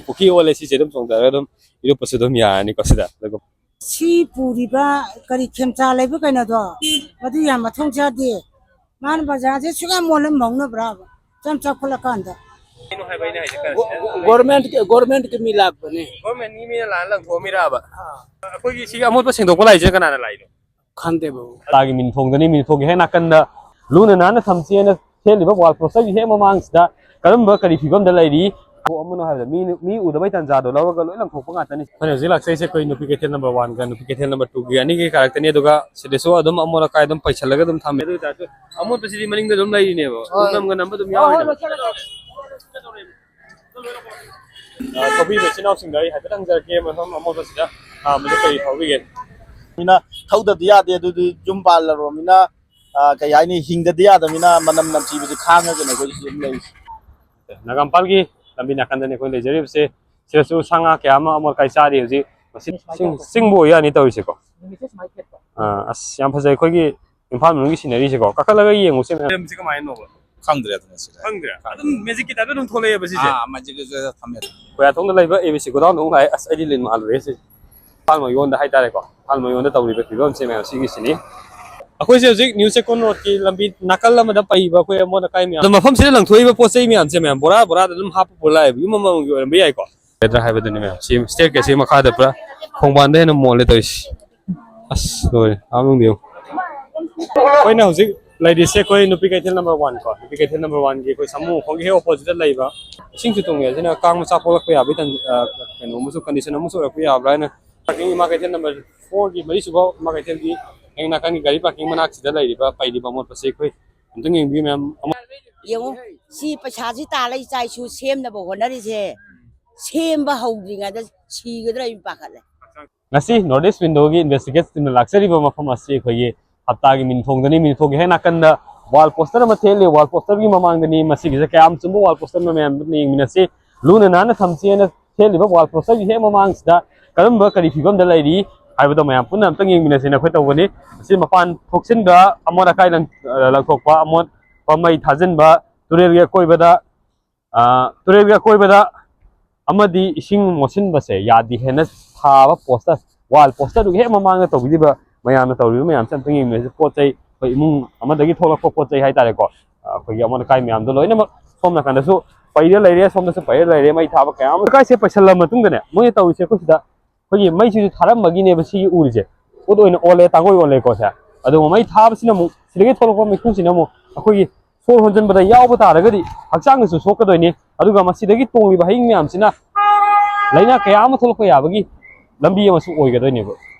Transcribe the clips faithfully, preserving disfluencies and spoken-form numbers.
ꯄꯨꯈ꯭ꯔꯤ ꯑꯣꯜꯂꯦ ꯁꯤꯁꯦ ꯑꯗꯨꯝ ꯆꯣꯡꯊꯔꯒ ꯑꯗꯨꯝ ꯏꯔꯨꯞꯄꯁꯨ ꯑꯗꯨꯝ ꯌꯥꯔꯅꯤꯀꯣ ꯁꯤꯗ꯫ ꯑꯗꯨꯒ ꯁꯤ ꯄꯨꯔꯤꯕ ꯀꯔꯤ ꯈꯦꯝꯆꯥ ꯂꯩꯕ ꯀꯩꯅꯣꯗꯣ, ꯃꯗꯨ ꯌꯥꯝ ꯃꯊꯣꯡ ꯆꯥꯗꯦ꯫ ꯃꯥꯅ ꯕꯖꯥꯔꯁꯦ ꯁꯨꯛꯌꯥꯝ ꯃꯣꯠꯍꯟꯕ ꯍꯧꯅꯕ꯭ꯔꯥꯕ? ꯌꯥꯝ ꯆꯥꯎꯈꯠꯂꯀꯥꯟꯗ꯫ ꯀꯩꯅꯣ ꯍꯥꯏꯕ ꯑꯩꯅ ꯍꯥꯏꯁꯦ ꯈꯔ ꯁꯤꯗ꯫ ꯒꯣꯔꯃꯦꯟꯠꯀꯤ, ꯒꯣꯔꯃꯦꯟꯠꯀꯤ ꯃꯤ ꯂꯥꯛꯄꯅꯦ꯫ ꯒꯣꯔꯃꯦꯟꯒꯤ ꯃꯤꯅ ꯂꯥꯛꯑ ꯂꯪꯊꯣꯛꯑꯝꯃꯤꯔꯕ? ꯑꯥ꯫ ꯑꯩꯈꯣꯏꯒꯤ ꯁꯤꯒꯤ ꯑꯃꯣꯠꯄ ꯁꯦꯡꯗꯣꯛꯄ ꯂꯥꯛꯏꯁꯦ ꯀꯅꯥꯅ ꯂꯥꯛꯏꯅꯣ? ꯈꯪꯗꯦ ꯕꯥꯕꯨ꯫ ꯍꯞꯇꯥꯒꯤ ꯃꯤꯟꯊꯣꯡꯗꯅꯤ, ꯃꯤꯟꯊꯣꯡꯒꯤ ꯍꯦꯛ ꯅꯥꯀꯟꯗ ꯂꯨꯅ ꯅꯥꯟꯅ ꯊꯝꯁꯦꯅ ꯊꯦꯠꯂꯤꯕ ꯋꯥꯜ ꯄꯣꯁꯇꯔꯒꯤ ꯍꯦꯛ ꯃꯃꯥꯡꯁꯤꯗ ꯀꯔꯝꯕ ꯀꯔꯤ ꯐꯤꯕꯝꯗ ꯂꯩꯔꯤ? ꯀꯣꯛ ꯑꯃꯅ ꯍꯥꯏꯕꯗ ꯃꯤ, ꯃꯤ ꯎꯗꯕꯩ ꯇꯥꯟꯖꯥꯗꯣ ꯂꯧꯔꯒ ꯂꯣꯏ ꯂꯪꯊꯣꯛꯄ ꯉꯥꯛꯇꯅꯤ꯫ ꯑꯩꯈꯣꯏꯅ ꯍꯧꯖꯤꯛ ꯂꯥꯛꯆꯔꯤꯁꯦ ꯑꯩꯈꯣꯏ ꯅꯨꯄꯤ ꯀꯩꯊꯦꯜ ꯅꯝꯕꯔ ꯋꯥꯟꯒ ꯅꯨꯄꯤ ꯀꯩꯊꯦꯜ ꯅꯝꯕꯔ ꯇꯨꯒꯤ ꯑꯅꯤꯒꯤ ꯀꯥꯔꯛꯇꯅꯤ꯫ ꯑꯗꯨꯒ ꯁꯤꯗꯁꯨ ꯑꯗꯨꯝ ꯑꯃꯣꯠ ꯑꯀꯥꯏ ꯑꯗꯨꯝ ꯄꯩꯁꯜꯂꯒ ꯑꯗꯨꯝ ꯊꯝꯃꯦ꯫ ꯑꯗꯨ ꯑꯣꯏꯇꯥꯔꯁꯨ ꯑꯃꯣꯠꯄꯁꯤꯗꯤ ꯃꯅꯤꯡꯗ ꯑꯗꯨꯝ ꯂꯩꯔꯤꯅꯦꯕ꯫ ꯍꯣꯏ꯫ ꯅꯝꯒ ꯅꯝꯕ ꯑꯗꯨꯝ ꯌꯥꯎꯔꯤꯅꯦꯕ꯫ ꯑ, ꯊꯧꯕꯤꯕ ꯏꯆꯤꯟ ꯏꯅꯥꯎꯁꯤꯡꯗ ꯑꯩ ꯍꯥꯏꯐꯦꯠ ꯍꯪꯖꯔꯛꯀꯦ, ꯃꯐꯝ ꯑꯃꯣꯠꯄꯁꯤꯗ ꯈꯥꯝꯕꯗ ꯀꯔꯤ ꯐꯥꯎꯕꯤꯒꯦ? ꯃꯤꯅ ꯊꯧꯗꯗꯤ ꯌꯥꯗꯦ, ꯑꯗꯨꯗꯤ ꯌꯨꯝ ꯄꯥꯜꯂꯔꯕꯅꯤꯅ, ꯑ, ꯀꯩ ꯍꯥꯏꯅꯤ, ꯍꯤꯡꯗꯗꯤ ꯌꯥꯗꯕꯅꯤꯅ ꯃꯅꯝ ꯅꯝꯊꯤꯕꯁꯤ ꯈꯥꯡꯉꯒꯅꯦ ꯑꯩꯈꯣꯏ ꯁꯤꯗ ꯑꯗꯨꯝ ꯂꯩꯔꯤꯁꯦ꯫ ꯅꯥꯒꯥꯝꯄꯥꯜꯒꯤ ꯂꯝꯕꯤ ꯅꯥꯀꯟꯗꯅꯤ ꯑꯩꯈꯣꯏ ꯂꯩꯖꯔꯤꯕꯁꯦ꯫ ꯁꯤꯗꯁꯨ ꯁꯥ ꯉꯥ ꯀꯌꯥ ꯑꯃ ꯑꯃꯣꯠ ꯑꯀꯥꯏ ꯆꯥꯔꯤ ꯍꯧꯖꯤꯛ꯫ ꯃꯁꯤ ꯆꯤꯡ-, ꯆꯤꯡꯕꯨ ꯑꯣꯏ ꯌꯥꯅꯤ ꯇꯧꯔꯤꯁꯦꯀꯣ꯫ ꯑꯥ, ꯑꯁ, ꯌꯥꯝ ꯐꯖꯩ ꯑꯩꯈꯣꯏꯒꯤ ꯏꯝꯐꯥꯜ ꯃꯅꯨꯡꯒꯤ ꯁꯤꯅꯔꯤꯁꯦꯀꯣ꯫ ꯀꯥꯈꯠꯂꯒ ꯌꯦꯡꯉꯨꯁꯦ ꯃꯌꯥꯝ꯫ ꯐꯤꯂꯝꯁꯦ ꯀꯃꯥꯏꯅꯅꯣꯕ? ꯈꯪꯗ꯭ꯔꯦ ꯑꯗꯨꯅ ꯁꯤꯗ꯫ ꯈꯪꯗ꯭ꯔꯦ? ꯑꯗꯨꯝ ꯃꯦꯖꯤꯛꯀꯤ ꯇꯥꯏꯞꯇ ꯑꯗꯨꯝ ꯊꯣꯛꯂꯛꯑꯦꯕ ꯁꯤꯁꯦ? ꯑꯥ, ꯃꯦꯖꯤꯛꯀꯤꯁꯨ ꯊꯝꯃꯦ꯫ ꯈꯣꯏꯌꯥꯊꯣꯡꯗ ꯂꯩꯕ ꯑꯦ ꯕꯤ ꯁꯤ ꯒꯣꯗꯥꯎꯟꯗ ꯑꯃꯨꯛ ꯂꯥꯛꯑꯦ꯫ ꯑꯁ, ꯑꯩꯗꯤ ꯂꯤꯟ ꯃꯥꯜꯂꯨꯔꯦ ꯁꯤꯁꯦ꯫ ꯏꯝꯐꯥꯜ ꯃꯌꯣꯟꯗ ꯍꯥꯏꯇꯥꯔꯦꯀꯣ, ꯏꯝꯐꯥꯜ ꯃꯌꯣꯟꯗ ꯇꯧꯔꯤꯕ ꯐꯤꯕꯝꯁꯦ ꯃꯌꯥꯝ ꯁꯤꯒꯤꯁꯤꯅꯤ꯫ ꯑꯩꯈꯣꯏꯁꯦ ꯍꯧꯖꯤꯛ ꯅ꯭ꯌꯨ ꯆꯦꯛꯀꯣꯟ ꯔꯣꯗꯀꯤ ꯂꯝꯕꯤ ꯅꯥꯀꯜ ꯑꯃꯗ ꯄꯩꯕ ꯑꯩꯈꯣꯏ ꯑꯃꯣꯠ ꯑꯀꯥꯏ ꯃꯌꯥꯝ, ꯑꯗꯣ ꯃꯐꯝꯁꯤꯗ ꯂꯪꯊꯣꯛꯏꯕ ꯄꯣꯠ ꯆꯩ ꯃꯌꯥꯝꯁꯦ ꯃꯌꯥꯝ ꯕꯣꯔꯥ ꯕꯣꯔꯥꯗ ꯑꯗꯨꯝ ꯍꯥꯞꯄ ꯄꯨꯔ ꯂꯥꯛꯑꯦꯕ, ꯌꯨꯝ ꯑꯃꯃꯝꯒꯤ ꯑꯣꯏꯔꯝꯕ ꯌꯥꯏꯀꯣ꯫ ꯒꯗ꯭ꯔꯥ ꯍꯥꯏꯕꯗꯨꯅꯤ ꯃꯌꯥꯝ꯫ ꯁꯤ ꯁ꯭ꯇꯦꯌꯔ ꯀꯦꯁꯁꯤ ꯃꯈꯥꯗ ꯄꯨꯔꯥ ꯈꯣꯡꯕꯥꯟꯗ ꯍꯦꯟꯅ ꯃꯣꯠꯂꯦ ꯇꯧꯔꯤꯁꯤ꯫ ꯑꯁ, ꯂꯣꯏꯔꯦ꯫ ꯑꯥ ꯃꯅꯨꯡꯗ ꯌꯦꯡꯉꯨ꯫ ꯑꯩꯈꯣꯏꯅ ꯍꯧꯖꯤꯛ ꯂꯩꯔꯤꯁꯦ ꯑꯩꯈꯣꯏ ꯅꯨꯄꯤ ꯀꯩꯊꯦꯜ ꯅꯝꯕꯔ ꯋꯥꯟ ꯀꯣ, ꯅꯨꯄꯤ ꯀꯩꯊꯦꯜ ꯅꯝꯕꯔ ꯋꯥꯟꯒꯤ ꯑꯩꯈꯣꯏ ꯁꯥꯃꯨ ꯃꯈꯣꯡꯒꯤ ꯍꯦꯛ ꯑꯣꯄꯣꯖꯤꯠꯇ ꯂꯩꯕ꯫ ꯏꯁꯤꯡꯁꯨ ꯇꯨꯡꯉꯦ꯫ ꯑꯁꯤꯅ ꯀꯥꯡ ꯃꯆꯥ ꯄꯣꯛꯂꯛꯄ ꯌꯥꯕꯒꯤ ꯇꯟ-, ꯑ, ꯀꯩꯅꯣ ꯑꯃꯁꯨ, ꯀꯟꯗꯤꯁꯟ ꯑꯃꯁꯨ ꯑꯣꯏꯔꯛꯄ ꯌꯥꯕ꯭ꯔꯥ ꯍꯥꯏꯅ꯫ ꯏꯃꯥ ꯀꯩꯊꯦꯜ ꯅꯝꯕꯔ ꯐꯣꯔꯒꯤ ꯃꯔꯤꯁꯨꯕ ꯏꯃꯥ ꯀꯩꯊꯦꯜꯒꯤ ꯍꯦꯛ ꯅꯥꯀꯟꯒꯤ ꯒꯥꯔꯤ ꯄꯥꯔꯀꯤꯡ ꯃꯅꯥꯛꯁꯤꯗ ꯂꯩꯔꯤꯕ ꯄꯩꯔꯤꯕ ꯑꯃꯣꯠꯄꯁꯤ ꯑꯩꯈꯣꯏ ꯑꯝꯇꯪ ꯌꯦꯡꯕꯤꯌꯨ ꯃꯌꯥꯝ꯫ ꯌꯦꯡꯉꯨ, ꯁꯤ ꯄꯩꯁꯥꯁꯤ ꯇꯥꯜꯂ ꯏꯆꯥ ꯏꯁꯨ ꯁꯦꯝꯅꯕ ꯍꯣꯠꯅꯔꯤꯁꯦ, ꯁꯦꯝꯕ ꯍꯧꯗ꯭ꯔꯤꯉꯩꯗ ꯁꯤꯒꯗ꯭ꯔꯥ ꯑꯩ ꯄꯥꯈꯠꯂꯦ꯫ ꯉꯁꯤ ꯅꯣꯔꯠ ꯏꯁ ꯋꯤꯟꯗꯣꯒꯤ ꯏꯟꯚꯦꯁꯇꯤꯒꯦꯠ ꯇꯤꯝꯅ ꯂꯥꯛꯆꯔꯤꯕ ꯃꯐꯝ ꯑꯁꯤ ꯑꯩꯈꯣꯏꯒꯤ ꯍꯞꯇꯥꯒꯤ ꯃꯤꯟꯊꯣꯡꯗꯅꯤ꯫ ꯃꯤꯟꯊꯣꯡꯒꯤ ꯍꯦꯛ ꯅꯥꯀꯟꯗ ꯋꯥꯜ ꯄꯣꯁꯇꯔ ꯑꯃ ꯊꯦꯠꯂꯤ꯫ ꯋꯥꯜ ꯄꯣꯁꯇꯔꯒꯤ ꯃꯃꯥꯡꯗꯅꯤ꯫ ꯃꯁꯤꯒꯤꯁꯦ ꯀꯌꯥꯝ ꯆꯨꯝꯕ ꯋꯥꯜ ꯄꯣꯁꯇꯔꯅꯣ ꯃꯌꯥꯝ ꯑꯗꯨꯝ ꯌꯦꯡꯃꯤꯟꯅꯁꯤ꯫ ꯂꯨꯅ ꯅꯥꯟꯅ ꯊꯝꯁꯦꯅ ꯊꯦꯠꯂꯤꯕ ꯋꯥꯜ ꯄꯣꯁꯇꯔꯒꯤ ꯍꯦꯛ ꯃꯃꯥꯡꯁꯤꯗ ꯀꯔꯝꯕ ꯀꯔꯤ ꯐꯤꯕꯝꯗ ꯂꯩꯔꯤ ꯍꯥꯏꯕꯗꯣ ꯃꯌꯥꯝ ꯄꯨꯟꯅ ꯑꯝꯇꯪ ꯌꯦꯡꯃꯤꯟꯅꯁꯦꯅ ꯑꯩꯈꯣꯏ ꯇꯧꯕꯅꯤ꯫ ꯑꯁꯤ ꯃꯄꯥꯟ ꯊꯣꯛꯆꯤꯟꯕ, ꯑꯃꯣꯠ ꯑꯀꯥꯏ ꯂꯪ-, ꯂꯪꯊꯣꯛꯄ, ꯑꯃꯣꯠꯄ ꯃꯩ ꯊꯥꯖꯤꯟꯕ, ꯇꯨꯔꯦꯜꯒꯤ ꯑꯀꯣꯏꯕꯗ, ꯑ, ꯇꯨꯔꯦꯜꯒꯤ ꯑꯀꯣꯏꯕꯗ ꯑꯃꯗꯤ ꯏꯁꯤꯡ ꯃꯣꯠꯁꯤꯟꯕꯁꯦ ꯌꯥꯗꯦ ꯍꯥꯏꯅ ꯊꯥꯕ ꯄꯣꯁꯇꯔ, ꯋꯥꯜ ꯄꯣꯁꯇꯔꯗꯨꯒꯤ ꯍꯦꯛ ꯃꯃꯥꯡꯗ ꯇꯧꯕꯤꯔꯤꯕ ꯃꯌꯥꯝꯅ ꯇꯧꯔꯤꯕ ꯃꯌꯥꯝꯁꯦ ꯑꯝꯇꯪ ꯌꯦꯡꯕꯤꯌꯨ꯫ ꯄꯣꯠ ꯆꯩ, ꯑꯩꯈꯣꯏ ꯏꯃꯨꯡ ꯑꯃꯗꯒꯤ ꯊꯣꯛꯂꯛꯄ ꯄꯣꯠ ꯆꯩ ꯍꯥꯏꯇꯥꯔꯦꯀꯣ, ꯑꯩꯈꯣꯏꯒꯤ ꯑꯃꯣꯠ ꯑꯀꯥꯏ ꯃꯌꯥꯝꯗꯣ ꯂꯣꯏꯅꯃꯛ ꯁꯣꯝ ꯅꯥꯀꯟꯗꯁꯨ ꯄꯩꯔ ꯂꯩꯔꯦ, ꯁꯣꯝꯗꯁꯨ ꯄꯩꯔ ꯂꯩꯔꯦ, ꯃꯩ ꯊꯥꯕ ꯀꯌꯥ ꯑꯃ꯫ ꯑꯀꯥꯏꯁꯦ ꯄꯩꯁꯜꯂ ꯃꯇꯨꯡꯗꯅꯦ, ꯃꯣꯏꯅ ꯇꯧꯔꯤꯁꯦ ꯑꯩꯈꯣꯏ ꯁꯤꯗ ꯑꯩꯈꯣꯏꯒꯤ ꯃꯩꯁꯤꯁꯨ ꯊꯥꯔꯝꯕꯒꯤꯅꯦꯕ ꯁꯤꯒꯤ ꯎꯔꯤꯁꯦ꯫ ꯎꯠ ꯑꯣꯏꯅ ꯑꯣꯜꯂꯦ, ꯇꯥꯡꯒꯣꯏ ꯑꯣꯜꯂꯦꯀꯣ ꯁꯦ꯫ ꯑꯗꯨꯒ ꯃꯩ ꯊꯥꯕꯁꯤꯅ ꯑꯃꯨꯛ ꯁꯤꯗꯒꯤ ꯊꯣꯛꯂꯛꯄ ꯃꯩꯈꯨꯁꯤꯅ ꯑꯃꯨꯛ ꯑꯩꯈꯣꯏꯒꯤ ꯁꯣꯔ ꯍꯣꯟꯖꯟꯕꯗ ꯌꯥꯎꯕ ꯇꯥꯔꯒꯗꯤ ꯍꯛꯆꯥꯡꯗꯁꯨ ꯁꯣꯛꯀꯗꯣꯏꯅꯤ꯫ ꯑꯗꯨꯒ ꯃꯁꯤꯗꯒꯤ ꯇꯣꯡꯂꯤꯕ ꯍꯌꯤꯡ ꯃꯌꯥꯝꯁꯤꯅ ꯂꯥꯏꯅꯥ ꯀꯌꯥ ꯑꯃ ꯊꯣꯛꯂꯛꯄ ꯌꯥꯕꯒꯤ ꯂꯝꯕꯤ ꯑꯃꯁꯨ ꯑꯣꯏꯒꯗꯣꯏꯅꯦꯕ꯫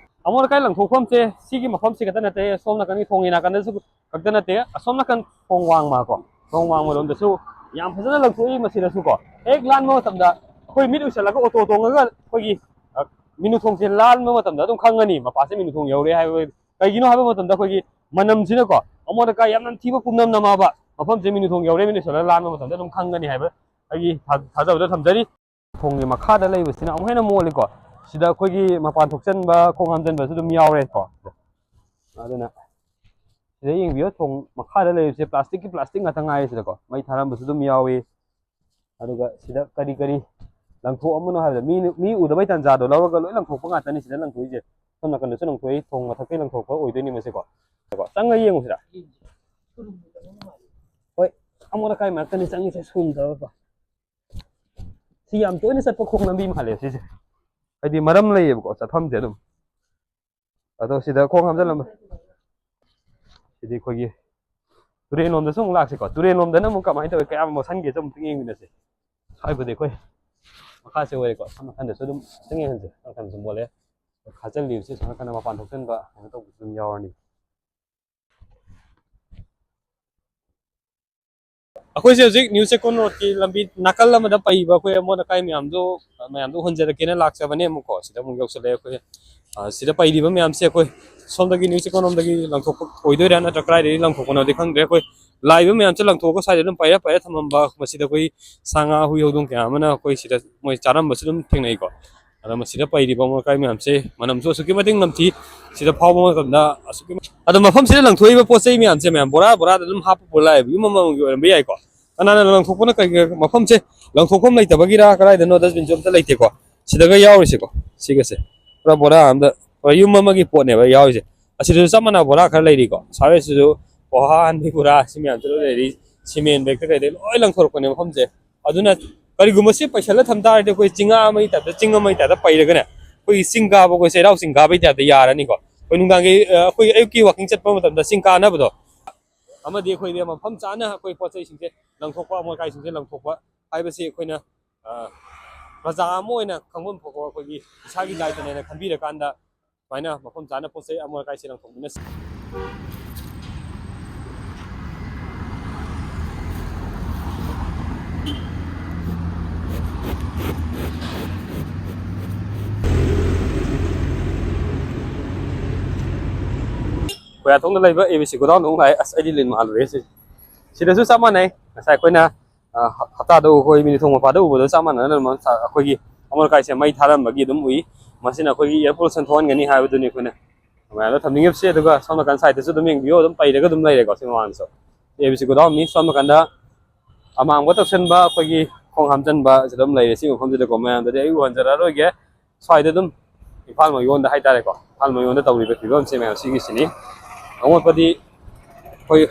ꯑꯃꯣꯠ ꯑꯀꯥꯏ ꯂꯪꯊꯣꯛꯐꯝꯁꯦ ꯁꯤꯒꯤ ꯃꯐꯝꯁꯤ ꯈꯛꯇ ꯅꯠꯇꯦ, ꯁꯣꯝ ꯅꯥꯀꯟꯒꯤ ꯊꯣꯡꯒꯤ ꯅꯥꯀꯟꯗꯁꯨ ꯈꯛꯇ ꯅꯠꯇꯦ, ꯑꯁꯣꯝ ꯅꯥꯀꯟ ꯊꯣꯡ ꯋꯥꯡꯃ ꯀꯣ, ꯊꯣꯡ ꯋꯥꯡꯃ ꯂꯣꯝꯗꯁꯨ ꯌꯥꯝ ꯐꯖꯅ ꯂꯪꯊꯣꯛꯏ꯫ ꯃꯁꯤꯗꯁꯨ ꯀꯣ, ꯍꯦꯛ ꯂꯥꯟꯕ ꯃꯇꯝꯗ ꯑꯩꯈꯣꯏ ꯃꯤꯠ ꯎꯏꯁꯜꯂꯒ ꯑꯣꯇꯣ ꯇꯣꯡꯉꯒ ꯑꯩꯈꯣꯏꯒꯤ, ꯑ, ꯃꯤꯅꯨ ꯊꯣꯡꯁꯦ ꯂꯥꯟꯕ ꯃꯇꯝꯗ ꯑꯗꯨꯝ ꯈꯪꯒꯅꯤ, ꯃꯄꯥꯁꯦ ꯃꯤꯅꯨ ꯊꯣꯡ ꯌꯧꯔꯦ ꯍꯥꯏꯕ꯫ ꯀꯩꯒꯤꯅꯣ ꯍꯥꯏꯕ ꯃꯇꯝꯗ ꯑꯩꯈꯣꯏꯒꯤ ꯃꯅꯝꯁꯤꯅꯀꯣ, ꯑꯃꯣꯠ ꯑꯀꯥꯏ ꯌꯥꯝ ꯅꯝꯊꯤꯕ ꯄꯨꯝꯅꯝ ꯅꯝꯃꯕ ꯃꯐꯝꯁꯦ ꯃꯤꯅꯨ ꯊꯣꯡ ꯌꯧꯔꯦ, ꯃꯤꯅꯨ ꯎꯏꯁꯜꯂꯒ ꯂꯥꯟꯕ ꯃꯇꯝꯗ ꯑꯗꯨꯝ ꯈꯪꯒꯅꯤ ꯍꯥꯏꯕ ꯑꯩꯒꯤ ꯊꯥ-, ꯊꯥꯖꯕꯗ ꯊꯝꯖꯔꯤ꯫ ꯊꯣꯡꯒꯤ ꯃꯈꯥꯗ ꯂꯩꯕꯁꯤꯅ ꯑꯃꯨꯛ ꯍꯦꯟꯅ ꯃꯣꯠꯂꯤꯀꯣ꯫ ꯁꯤꯗ ꯑꯩꯈꯣꯏꯒꯤ ꯃꯄꯥꯟ ꯊꯣꯛꯆꯟꯕ, ꯈꯣꯡ ꯍꯥꯝꯖꯟꯕꯁꯨ ꯑꯗꯨꯝ ꯌꯥꯎꯔꯦꯀꯣ꯫ ꯑꯗꯨꯅ ꯁꯤꯗ ꯌꯦꯡꯕꯤꯌꯨ, ꯊꯣꯡ ꯃꯈꯥꯗ ꯂꯩꯔꯤꯕꯁꯦ ꯄ꯭ꯂꯥꯁꯇꯤꯛꯀꯤ ꯄ꯭ꯂꯥꯁꯇꯤꯛ ꯉꯥꯛꯇ ꯉꯥꯏꯔꯦ꯫ ꯁꯤꯗꯀꯣ ꯃꯩ ꯊꯥꯔꯝꯕꯁꯨ ꯑꯗꯨꯝ ꯌꯥꯎꯏ꯫ ꯑꯗꯨꯒ ꯁꯤꯗ ꯀꯔꯤ ꯀꯔꯤ ꯂꯪꯊꯣꯛꯑꯝꯕꯅꯣ ꯍꯥꯏꯕꯗ ꯃꯤ, ꯃꯤ ꯎꯗꯕꯩ ꯇꯥꯟꯖꯥꯗꯣ ꯂꯧꯔꯒ ꯂꯣꯏ ꯂꯪꯊꯣꯛꯄ ꯉꯥꯛꯇꯅꯤ ꯁꯤꯗ ꯂꯪꯊꯣꯛꯏꯁꯦ꯫ ꯁꯣꯝ ꯅꯥꯀꯟꯗꯁꯨ ꯂꯪꯊꯣꯛꯏ, ꯊꯣꯡ ꯃꯊꯛꯇꯩ ꯂꯪꯊꯣꯛꯄ ꯑꯣꯏꯗꯣꯏꯅꯤ ꯃꯁꯤꯀꯣ꯫ ꯀꯣ, ꯆꯪꯉ ꯌꯦꯡꯉꯨꯁꯤꯔꯥ? ꯍꯣꯏ, ꯑꯃꯣꯠ ꯑꯀꯥꯏ ꯃꯔꯛꯇꯅꯤ ꯆꯪꯉꯤꯁꯦ, ꯁꯨꯝ ꯇꯧꯔꯒꯀꯣ꯫ ꯁꯤ ꯌꯥꯝ ꯇꯣꯏꯅ ꯆꯠꯄ ꯈꯣꯡ ꯂꯝꯕꯤ ꯃꯥꯜꯂꯦ ꯁꯤꯁꯦ꯫ ꯍꯥꯏꯗꯤ ꯃꯔꯝ ꯂꯩꯌꯦꯕꯀꯣ ꯆꯠꯐꯝꯁꯦ ꯑꯗꯨꯝ꯫ ꯑꯗꯣ ꯁꯤꯗ ꯈꯣꯡ ꯍꯥꯝꯖꯜꯂꯝꯕ꯫ ꯁꯤꯗꯤ ꯑꯩꯈꯣꯏꯒꯤ ꯇꯨꯔꯦꯟ ꯂꯣꯝꯗꯁꯨ ꯑꯃꯨꯛ ꯂꯥꯛꯁꯤꯀꯣ꯫ ꯇꯨꯔꯦꯟ ꯂꯣꯝꯗꯅ ꯑꯃꯨꯛ ꯀꯃꯥꯏꯅ ꯇꯧꯋꯤ, ꯀꯌꯥꯝ ꯃꯣꯠꯁꯟꯒꯦꯁꯦ ꯑꯃꯨꯛꯇꯪ ꯌꯦꯡꯃꯤꯟꯅꯁꯦ꯫ ꯁ꯭ꯋꯥꯏꯕꯨꯗꯤ ꯑꯩꯈꯣꯏ ꯃꯈꯥꯁꯦ ꯑꯣꯏꯔꯦꯀꯣ꯫ ꯁꯣꯝ ꯅꯥꯀꯟꯗꯁꯨ ꯑꯗꯨꯝ ꯆꯪ ꯌꯦꯡꯍꯟꯁꯦ꯫ ꯁꯣꯝ ꯅꯥꯀꯟꯗꯁꯨ ꯃꯣꯠꯂꯦ꯫ ꯈꯥꯖꯤꯜꯂꯤꯕꯁꯦ ꯁꯣꯝ ꯅꯥꯀꯟꯗ ꯃꯄꯥꯟ ꯊꯣꯛꯆꯟꯕ ꯀꯩꯅꯣ ꯇꯧꯕꯁꯨ ꯑꯗꯨꯝ ꯌꯥꯎꯔꯅꯤ꯫ ꯑꯩꯈꯣꯏꯁꯦ ꯍꯧꯖꯤꯛ ꯅ꯭ꯌꯨ ꯆꯦꯛꯀꯣꯟ ꯔꯣꯗꯀꯤ ꯂꯝꯕꯤ ꯅꯥꯀꯜ ꯑꯃꯗ ꯄꯩꯕ ꯑꯩꯈꯣꯏ ꯑꯃꯣꯠ ꯑꯀꯥꯏ ꯃꯌꯥꯝꯗꯣ, ꯃꯌꯥꯝꯗꯣ ꯍꯣꯟꯖꯔꯛꯀꯦꯅ ꯂꯥꯛꯆꯕꯅꯦ꯫ ꯑꯃꯨꯛꯀꯣ ꯁꯤꯗ ꯑꯃꯨꯛ ꯌꯧꯁꯜꯂꯛꯑꯦ ꯑꯩꯈꯣꯏ꯫ ꯑ, ꯁꯤꯗ ꯄꯩꯔꯤꯕ ꯃꯌꯥꯝꯁꯦ ꯑꯩꯈꯣꯏ ꯁꯣꯝꯗꯒꯤ ꯅ꯭ꯌꯨ ꯆꯦꯛꯀꯣꯟ ꯂꯣꯝꯗꯒꯤ ꯂꯪꯊꯣꯛꯄ ꯑꯣꯏꯗꯣꯏꯔꯥ ꯅꯠꯇ꯭ꯔꯒ ꯀꯗꯥꯏꯗꯒꯤ ꯂꯪꯊꯣꯛꯄꯅꯣꯗꯤ ꯈꯪꯗ꯭ꯔꯦ꯫ ꯑꯩꯈꯣꯏ ꯂꯥꯛꯏꯕ ꯃꯌꯥꯝꯁꯦ ꯂꯪꯊꯣꯛꯑꯒ ꯁ꯭ꯋꯥꯏꯗ ꯑꯗꯨꯝ ꯄꯩꯔ ꯄꯩꯔ ꯊꯝꯃꯝꯕ, ꯃꯁꯤꯗ ꯑꯩꯈꯣꯏ ꯁꯥ ꯉꯥ ꯍꯨꯏ ꯍꯧꯗꯣꯡ ꯀꯌꯥ ꯑꯃꯅ ꯑꯩꯈꯣꯏ ꯁꯤꯗ ꯃꯣꯏ ꯆꯥꯔꯝꯕꯁꯨ ꯑꯗꯨꯝ ꯊꯦꯡꯅꯩꯀꯣ꯫ ꯑꯗꯣ ꯃꯁꯤꯗ ꯄꯩꯔꯤꯕ ꯑꯃꯣꯠ ꯑꯀꯥꯏ ꯃꯌꯥꯝꯁꯦ ꯃꯅꯝꯁꯨ ꯑꯁꯨꯛꯀꯤ ꯃꯇꯤꯛ ꯅꯝꯊꯤ꯫ ꯁꯤꯗ ꯐꯥꯎꯕ ꯃꯇꯝꯗ ꯑꯁꯨꯛꯀꯤ ꯃ-, ꯑꯗꯣ ꯃꯐꯝꯁꯤꯗ ꯂꯪꯊꯣꯛꯏꯕ ꯄꯣꯠ ꯆꯩ ꯃꯌꯥꯝꯁꯦ ꯃꯌꯥꯝ ꯕꯣꯔꯥ ꯕꯣꯔꯥꯗ ꯑꯗꯨꯝ ꯍꯥꯞꯄ ꯄꯨꯔ ꯂꯥꯛꯑꯦꯕ꯫ ꯌꯨꯝ ꯑꯃꯃꯝꯒꯤ ꯑꯣꯏꯔꯝꯕ ꯌꯥꯏꯀꯣ꯫ ꯀꯅꯥꯅ ꯂꯪꯊꯣꯛꯄꯅ ꯀꯩ, ꯃꯐꯝꯁꯦ ꯂꯪꯊꯣꯛꯐꯝ ꯂꯩꯇꯕꯒꯤꯔ ꯀꯗꯥꯏꯗꯅꯣ ꯗꯁꯕꯤꯟꯁꯨ ꯑꯝꯇ ꯂꯩꯇꯦꯀꯣ꯫ ꯁꯤꯗꯒ ꯌꯥꯎꯔꯤꯁꯦꯀꯣ, ꯁꯤꯒꯁꯦ ꯄꯨꯔꯥ ꯕꯣꯔꯥ ꯑꯝꯗ, ꯄꯨꯔꯥ ꯌꯨꯝ ꯑꯃꯒꯤ ꯄꯣꯠꯅꯦꯕ ꯌꯥꯎꯔꯤꯁꯦ꯫ ꯑꯁꯤꯗꯁꯨ ꯆꯞ ꯃꯥꯟꯅꯕ ꯕꯣꯔꯥ ꯈꯔ ꯂꯩꯔꯤꯀꯣ, ꯁꯥꯔ ꯍꯣꯏꯁꯤꯁꯨ ꯄꯣꯍꯥ ꯍꯥꯟꯕꯒꯤ ꯕꯣꯔꯥ ꯁꯤ ꯃꯌꯥꯝꯁꯨ ꯂꯣꯏ ꯂꯩꯔꯤ꯫ ꯁꯤꯃꯦꯟ ꯕꯦꯒꯇ ꯀꯩꯗꯩ ꯂꯣꯏ ꯂꯪꯊꯣꯔꯛꯄꯅꯦ ꯃꯐꯝꯁꯦ꯫ ꯑꯗꯨꯅ ꯀꯔꯤꯒꯨꯝꯕ ꯁꯤ ꯄꯩꯁꯜꯂ ꯊꯝ ꯇꯥꯔꯗꯤ ꯑꯩꯈꯣꯏ ꯆꯤꯡꯉꯥ ꯑꯃꯒꯤ ꯇꯥꯏꯞꯇ, ꯆꯤꯡ ꯑꯃꯒꯤ ꯇꯥꯏꯞꯇ ꯄꯩꯔꯒꯅꯦ, ꯑꯩꯈꯣꯏꯒꯤ ꯆꯤꯡ ꯀꯥꯕ, ꯑꯩꯈꯣꯏ ꯆꯩꯔꯥꯎ ꯆꯤꯡ ꯀꯥꯕꯒꯤ ꯇꯥꯏꯞꯇ ꯌꯥꯔꯅꯤꯀꯣ꯫ ꯑꯩꯈꯣꯏ ꯅꯨꯡꯗꯥꯡꯒꯤ, ꯑ, ꯑꯩꯈꯣꯏ ꯑꯌꯨꯛꯀꯤ ꯋꯥꯀꯤꯡ ꯆꯠꯄ ꯃꯇꯝꯗ ꯆꯤꯡ ꯀꯥꯅꯕꯗꯣ, ꯑꯃꯗꯤ ꯑꯩꯈꯣꯏꯗꯤ ꯃꯐꯝ ꯆꯥꯅ ꯑꯩꯈꯣꯏ ꯄꯣꯠ ꯆꯩꯁꯤꯡꯁꯦ ꯂꯪꯊꯣꯛꯄ, ꯑꯃꯣꯠ ꯑꯀꯥꯏꯁꯤꯡꯁꯦ ꯂꯪꯊꯣꯛꯄ ꯍꯥꯏꯕꯁꯤ ꯑꯩꯈꯣꯏꯅ, ꯑ, ꯄ꯭ꯔꯖꯥ ꯑꯃ ꯑꯣꯏꯅ ꯈꯪꯐꯝ ꯊꯣꯛꯄ ꯑꯩꯈꯣꯏꯒꯤ ꯏꯁꯥꯒꯤ ꯗꯥꯏꯇꯅꯦꯅ ꯈꯟꯕꯤꯔꯀꯥꯟꯗ ꯁꯨꯃꯥꯏꯅ ꯃꯐꯝ ꯆꯥꯅ ꯄꯣꯠ ꯆꯩ ꯑꯃꯣꯠ ꯑꯀꯥꯏꯁꯦ ꯂꯪꯊꯣꯛꯃꯤꯟꯅꯁꯤ꯫ ꯈꯣꯏꯌꯥꯊꯣꯡꯗ ꯂꯩꯕ ꯑꯦ ꯕꯤ ꯁꯤ ꯒꯣꯗꯥꯎꯟꯗ ꯑꯃꯨꯛ ꯂꯥꯛꯑꯦ꯫ ꯑꯁ, ꯑꯩꯗꯤ ꯂꯤꯟ ꯃꯥꯜꯂꯨꯔꯦ ꯁꯤ꯫ ꯁꯤꯗꯁꯨ ꯆꯞ ꯃꯥꯟꯅꯩ꯫ ꯉꯁꯥꯏ ꯑꯩꯈꯣꯏꯅ, ꯑ, ꯍꯞꯇꯥꯗ ꯎ-, ꯑꯩꯈꯣꯏ ꯃꯤꯅꯨꯊꯣꯡ ꯃꯄꯥꯗ ꯎꯕꯗꯣ ꯆꯞ ꯃꯥꯟꯅꯅ ꯑꯗꯨꯝ ꯑꯩꯈꯣꯏꯒꯤ ꯑꯃꯣꯠ ꯑꯀꯥꯏꯁꯦ ꯃꯩ ꯊꯥꯔꯝꯕꯒꯤ ꯑꯗꯨꯝ ꯎꯏ꯫ ꯃꯁꯤꯅ ꯑꯩꯈꯣꯏꯒꯤ air pollution ꯊꯣꯛꯍꯟꯒꯅꯤ ꯍꯥꯏꯕꯗꯨꯅꯤ ꯑꯩꯈꯣꯏꯅ ꯃꯌꯥꯝꯗ ꯊꯝꯅꯤꯡꯉꯤꯕꯁꯦ꯫ ꯑꯗꯨꯒ ꯁꯣꯝ ꯅꯥꯀꯟ ꯁꯥꯏꯠꯇꯁꯨ ꯑꯗꯨꯝ ꯌꯦꯡꯕꯤꯌꯨ, ꯑꯗꯨꯝ ꯄꯩꯔꯒ ꯑꯗꯨꯝ ꯂꯩꯔꯦꯀꯣ ꯁꯤ ꯃꯃꯥꯡꯗꯁꯨ꯫ A B C ꯒꯣꯗꯥꯎꯟꯅꯤ꯫ ꯁꯣꯝ ꯅꯥꯀꯟꯗ ꯑꯃꯥꯡꯕ ꯇꯧꯁꯟꯕ ꯑꯩꯈꯣꯏꯒꯤ ꯈꯣꯡ ꯍꯥꯝꯖꯟꯕ ꯑꯁꯤ ꯑꯗꯨꯝ ꯂꯩꯔꯦ ꯁꯤ ꯃꯐꯝꯁꯤꯗꯀꯣ꯫ ꯃꯌꯥꯝꯗꯗꯤ ꯑꯩ ꯎꯍꯟꯖꯔꯛꯑꯔꯣꯏꯒꯦ꯫ ꯁ꯭ꯋꯥꯏꯗ ꯑꯗꯨꯝ ꯏꯝꯐꯥꯜ ꯃꯌꯣꯟꯗ ꯍꯥꯏꯇꯥꯔꯦꯀꯣ, ꯏꯝꯐꯥꯜ ꯃꯌꯣꯟꯗ ꯇꯧꯔꯤꯕ ꯐꯤꯕꯝꯁꯦ ꯃꯌꯥꯝ ꯁꯤꯒꯤꯁꯤꯅꯤ꯫ ꯑꯃꯣꯠꯄꯗꯤ ꯑꯩꯈꯣꯏ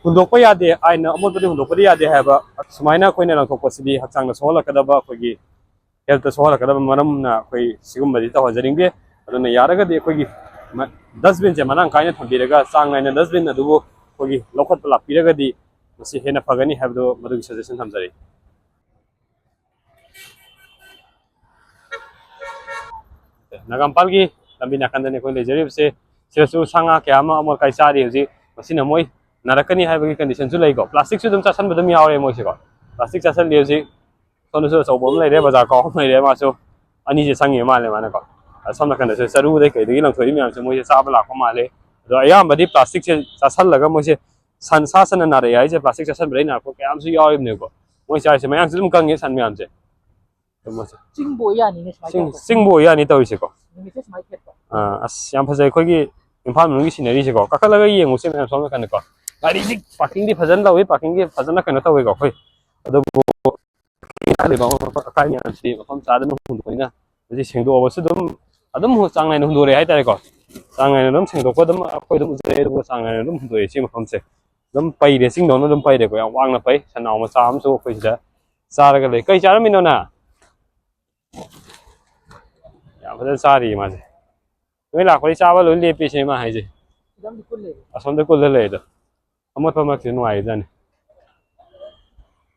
ꯍꯨꯟꯗꯣꯛꯄ ꯌꯥꯗꯦ, ꯑꯥꯏꯟꯅ ꯑꯃꯣꯠꯄꯗꯤ ꯍꯨꯟꯗꯣꯛꯄꯗꯤ ꯌꯥꯗꯦ ꯍꯥꯏꯕ ꯁꯨꯃꯥꯏꯅ ꯑꯩꯈꯣꯏꯅ ꯂꯪꯊꯣꯛꯄꯁꯤꯗꯤ ꯍꯛꯆꯥꯡꯗ ꯁꯣꯛꯍꯜꯂꯛꯀꯗꯕ, ꯑꯩꯈꯣꯏꯒꯤ ꯍꯦꯜꯠꯇ ꯁꯣꯛꯍꯜꯂꯛꯀꯗꯕ ꯃꯔꯝꯅ ꯑꯩꯈꯣꯏ ꯁꯤꯒꯨꯝꯕꯗꯤ ꯇꯧꯍꯟꯖꯅꯤꯡꯗꯦ꯫ ꯑꯗꯨꯅ ꯌꯥꯔꯒꯗꯤ ꯑꯩꯈꯣꯏꯒꯤ ꯃ-, ꯗꯁꯕꯤꯟꯁꯦ ꯃꯔꯥꯡ ꯀꯥꯏꯅ ꯊꯝꯕꯤꯔꯒ ꯆꯥꯡ ꯅꯥꯏꯅ ꯗꯁꯕꯤꯟ ꯑꯗꯨꯕꯨ ꯑꯩꯈꯣꯏꯒꯤ ꯂꯧꯈꯠꯄ ꯂꯥꯛꯄꯤꯔꯒꯗꯤ ꯃꯁꯤ ꯍꯦꯟꯅ ꯐꯒꯅꯤ ꯍꯥꯏꯕꯗꯨ ꯃꯗꯨꯒꯤ ꯁꯖꯦꯁꯟ ꯊꯝꯖꯔꯤ꯫ ꯅꯥꯒꯥꯝꯄꯥꯜꯒꯤ ꯂꯝꯕꯤ ꯅꯥꯀꯟꯗꯅꯤ ꯑꯩꯈꯣꯏ ꯂꯩꯖꯔꯤꯕꯁꯦ꯫ ꯁꯤꯗꯁꯨ ꯁꯥ ꯉꯥ ꯀꯌꯥ ꯑꯃ ꯑꯃꯣꯠ ꯑꯀꯥꯏ ꯆꯥꯔꯤ ꯍꯧꯖꯤꯛ꯫ ꯃꯁꯤꯅ ꯃꯣꯏ ꯅꯥꯔꯛꯀꯅꯤ ꯍꯥꯏꯕꯒꯤ ꯀꯟꯗꯤꯁꯟꯁꯨ ꯂꯩꯀꯣ꯫ ꯄ꯭ꯂꯥꯁꯇꯤꯛꯁꯨ ꯑꯗꯨꯝ ꯆꯥꯁꯟꯕ ꯑꯗꯨꯝ ꯌꯥꯎꯔꯦ ꯃꯣꯏꯁꯦꯀꯣ꯫ ꯄ꯭ꯂꯥꯁꯇꯤꯛ ꯆꯥꯁꯜꯂꯤ ꯍꯧꯖꯤꯛ꯫ ꯁꯣꯝꯗꯁꯨ ꯑꯆꯧꯕ ꯑꯃ ꯂꯩꯔꯦ, ꯕꯖꯥꯔ ꯈꯥꯎ ꯑꯃ ꯂꯩꯔꯦ, ꯃꯥꯁꯨ ꯑꯅꯤꯁꯦ ꯆꯪꯉꯤꯕ ꯃꯥꯜꯂꯦ ꯃꯥꯅꯀꯣ꯫ ꯑ, ꯁꯣꯝ ꯅꯥꯀꯟꯗꯁꯨ ꯆꯔꯨꯗꯩ ꯀꯩꯗꯒꯤ ꯂꯪꯊꯣꯛꯏ ꯃꯌꯥꯝꯁꯦ ꯃꯣꯏꯁꯦ ꯆꯥꯕ ꯂꯥꯛꯄ ꯃꯥꯜꯂꯦ꯫ ꯑꯗꯣ ꯑꯌꯥꯝꯕꯗꯤ ꯄ꯭ꯂꯥꯁꯇꯤꯛꯁꯦ ꯆꯥꯁꯜꯂꯒ ꯃꯣꯏꯁꯦ ꯁꯟ, ꯁꯥ ꯁꯟꯅ ꯅꯥꯔꯛꯑꯦ ꯍꯥꯏꯁꯦ ꯄ꯭ꯂꯥꯁꯇꯤꯛ ꯆꯥꯁꯟꯕꯗꯩ ꯅꯥꯔꯛꯄ ꯀꯌꯥ ꯑꯃꯁꯨ ꯌꯥꯎꯔꯤꯕꯅꯦꯕꯀꯣ꯫ ꯃꯣꯏ ꯆꯥꯔꯤꯁꯦ ꯃꯌꯥꯡꯁꯨ ꯑꯗꯨꯝ ꯀꯪꯉꯦ ꯁꯟ ꯃꯌꯥꯝꯁꯦ꯫ ꯑꯗꯨꯝ ꯃꯣꯏꯁꯦ꯫ ꯆꯤꯡꯕꯨ ꯑꯣꯏ ꯌꯥꯅꯤꯅꯦ ꯁꯨꯃꯥꯏꯅ ꯆꯤꯡ-, ꯇꯧꯔꯒ꯫ ꯆꯤꯡꯕꯨ ꯑꯣꯏ ꯌꯥꯅꯤ ꯇꯧꯔꯤꯁꯦꯀꯣ꯫ ꯅꯨꯃꯤꯠꯁꯦ ꯁꯨꯃꯥꯏꯅ ꯊꯦꯠꯄ꯫ ꯑꯥ, ꯑꯁ, ꯌꯥꯝ ꯐꯖꯩ ꯑꯩꯈꯣꯏꯒꯤ ꯏꯝꯐꯥꯜ ꯃꯅꯨꯡꯒꯤ ꯁꯤꯅꯔꯤꯁꯦꯀꯣ꯫ ꯀꯥꯈꯠꯂꯒ ꯌꯦꯡꯉꯨꯁꯦ ꯃꯌꯥꯝ ꯁꯣꯝ ꯅꯥꯀꯟꯗꯀꯣ꯫ ꯒꯥꯔꯤꯗꯤ ꯄꯥꯔꯀꯤꯡꯗꯤ ꯐꯖꯅ ꯇꯧꯋꯤ, ꯄꯥꯔꯀꯤꯡꯗꯤ ꯐꯖꯅ ꯀꯩꯅꯣ ꯇꯧꯋꯤꯀꯣ ꯑꯩꯈꯣꯏ꯫ ꯑꯗꯨꯕꯨ ꯂꯩꯕ ꯑꯀꯥꯏ ꯃꯌꯥꯝꯁꯤꯗꯤ ꯃꯐꯝ ꯆꯥꯗꯅ ꯍꯨꯟꯗꯣꯛꯄꯅꯤꯅ, ꯃꯁꯤ ꯁꯦꯡꯗꯣꯛꯑꯕꯁꯨ ꯑꯗꯨꯝ, ꯑꯗꯨꯝ ꯆꯥꯡ ꯅꯥꯏꯅ ꯍꯨꯟꯗꯣꯔꯛꯑꯦ ꯍꯥꯏꯇꯥꯔꯦꯀꯣ꯫ ꯆꯥꯡ ꯅꯥꯏꯅ ꯑꯗꯨꯝ ꯁꯦꯡꯗꯣꯛꯄ ꯑꯗꯨꯝ ꯑꯩꯈꯣꯏ ꯑꯗꯨꯝ ꯎꯖꯩ, ꯑꯗꯨꯒ ꯆꯥꯡ ꯅꯥꯏꯅ ꯑꯗꯨꯝ ꯍꯨꯟꯗꯣꯛꯑꯦ꯫ ꯁꯤ ꯃꯐꯝꯁꯦ ꯑꯗꯨꯝ ꯄꯩꯔꯦ, ꯆꯤꯡꯗꯧꯅ ꯑꯗꯨꯝ ꯄꯩꯔꯦꯀꯣ꯫ ꯌꯥꯝ ꯋꯥꯡꯅ ꯄꯩ꯫ ꯁꯟꯅꯥꯎ ꯃꯆꯥ ꯑꯃꯁꯨ ꯑꯩꯈꯣꯏ ꯁꯤꯗ ꯆꯥꯔꯒ ꯂꯩ꯫ ꯀꯩ ꯆꯥꯔꯝꯃꯤꯅꯣ ꯅꯪ? ꯌꯥꯝ ꯐꯖꯅ ꯆꯥꯔꯤꯌꯦ ꯃꯥꯁꯦ꯫ ꯅꯣꯏ ꯂꯥꯛꯄꯗꯤ ꯆꯥꯕ ꯂꯣꯏ ꯂꯦꯞꯄꯤꯁꯦ ꯃꯥ ꯍꯥꯏꯁꯦ꯫ ꯑꯁꯣꯝꯗ ꯀꯨꯜꯂ ꯂꯩꯗꯣ꯫ ꯑꯃꯣꯠꯄ ꯃꯔꯛꯁꯤꯗ ꯅꯨꯡꯉꯥꯏꯔꯤꯖꯥꯠꯅꯤ꯫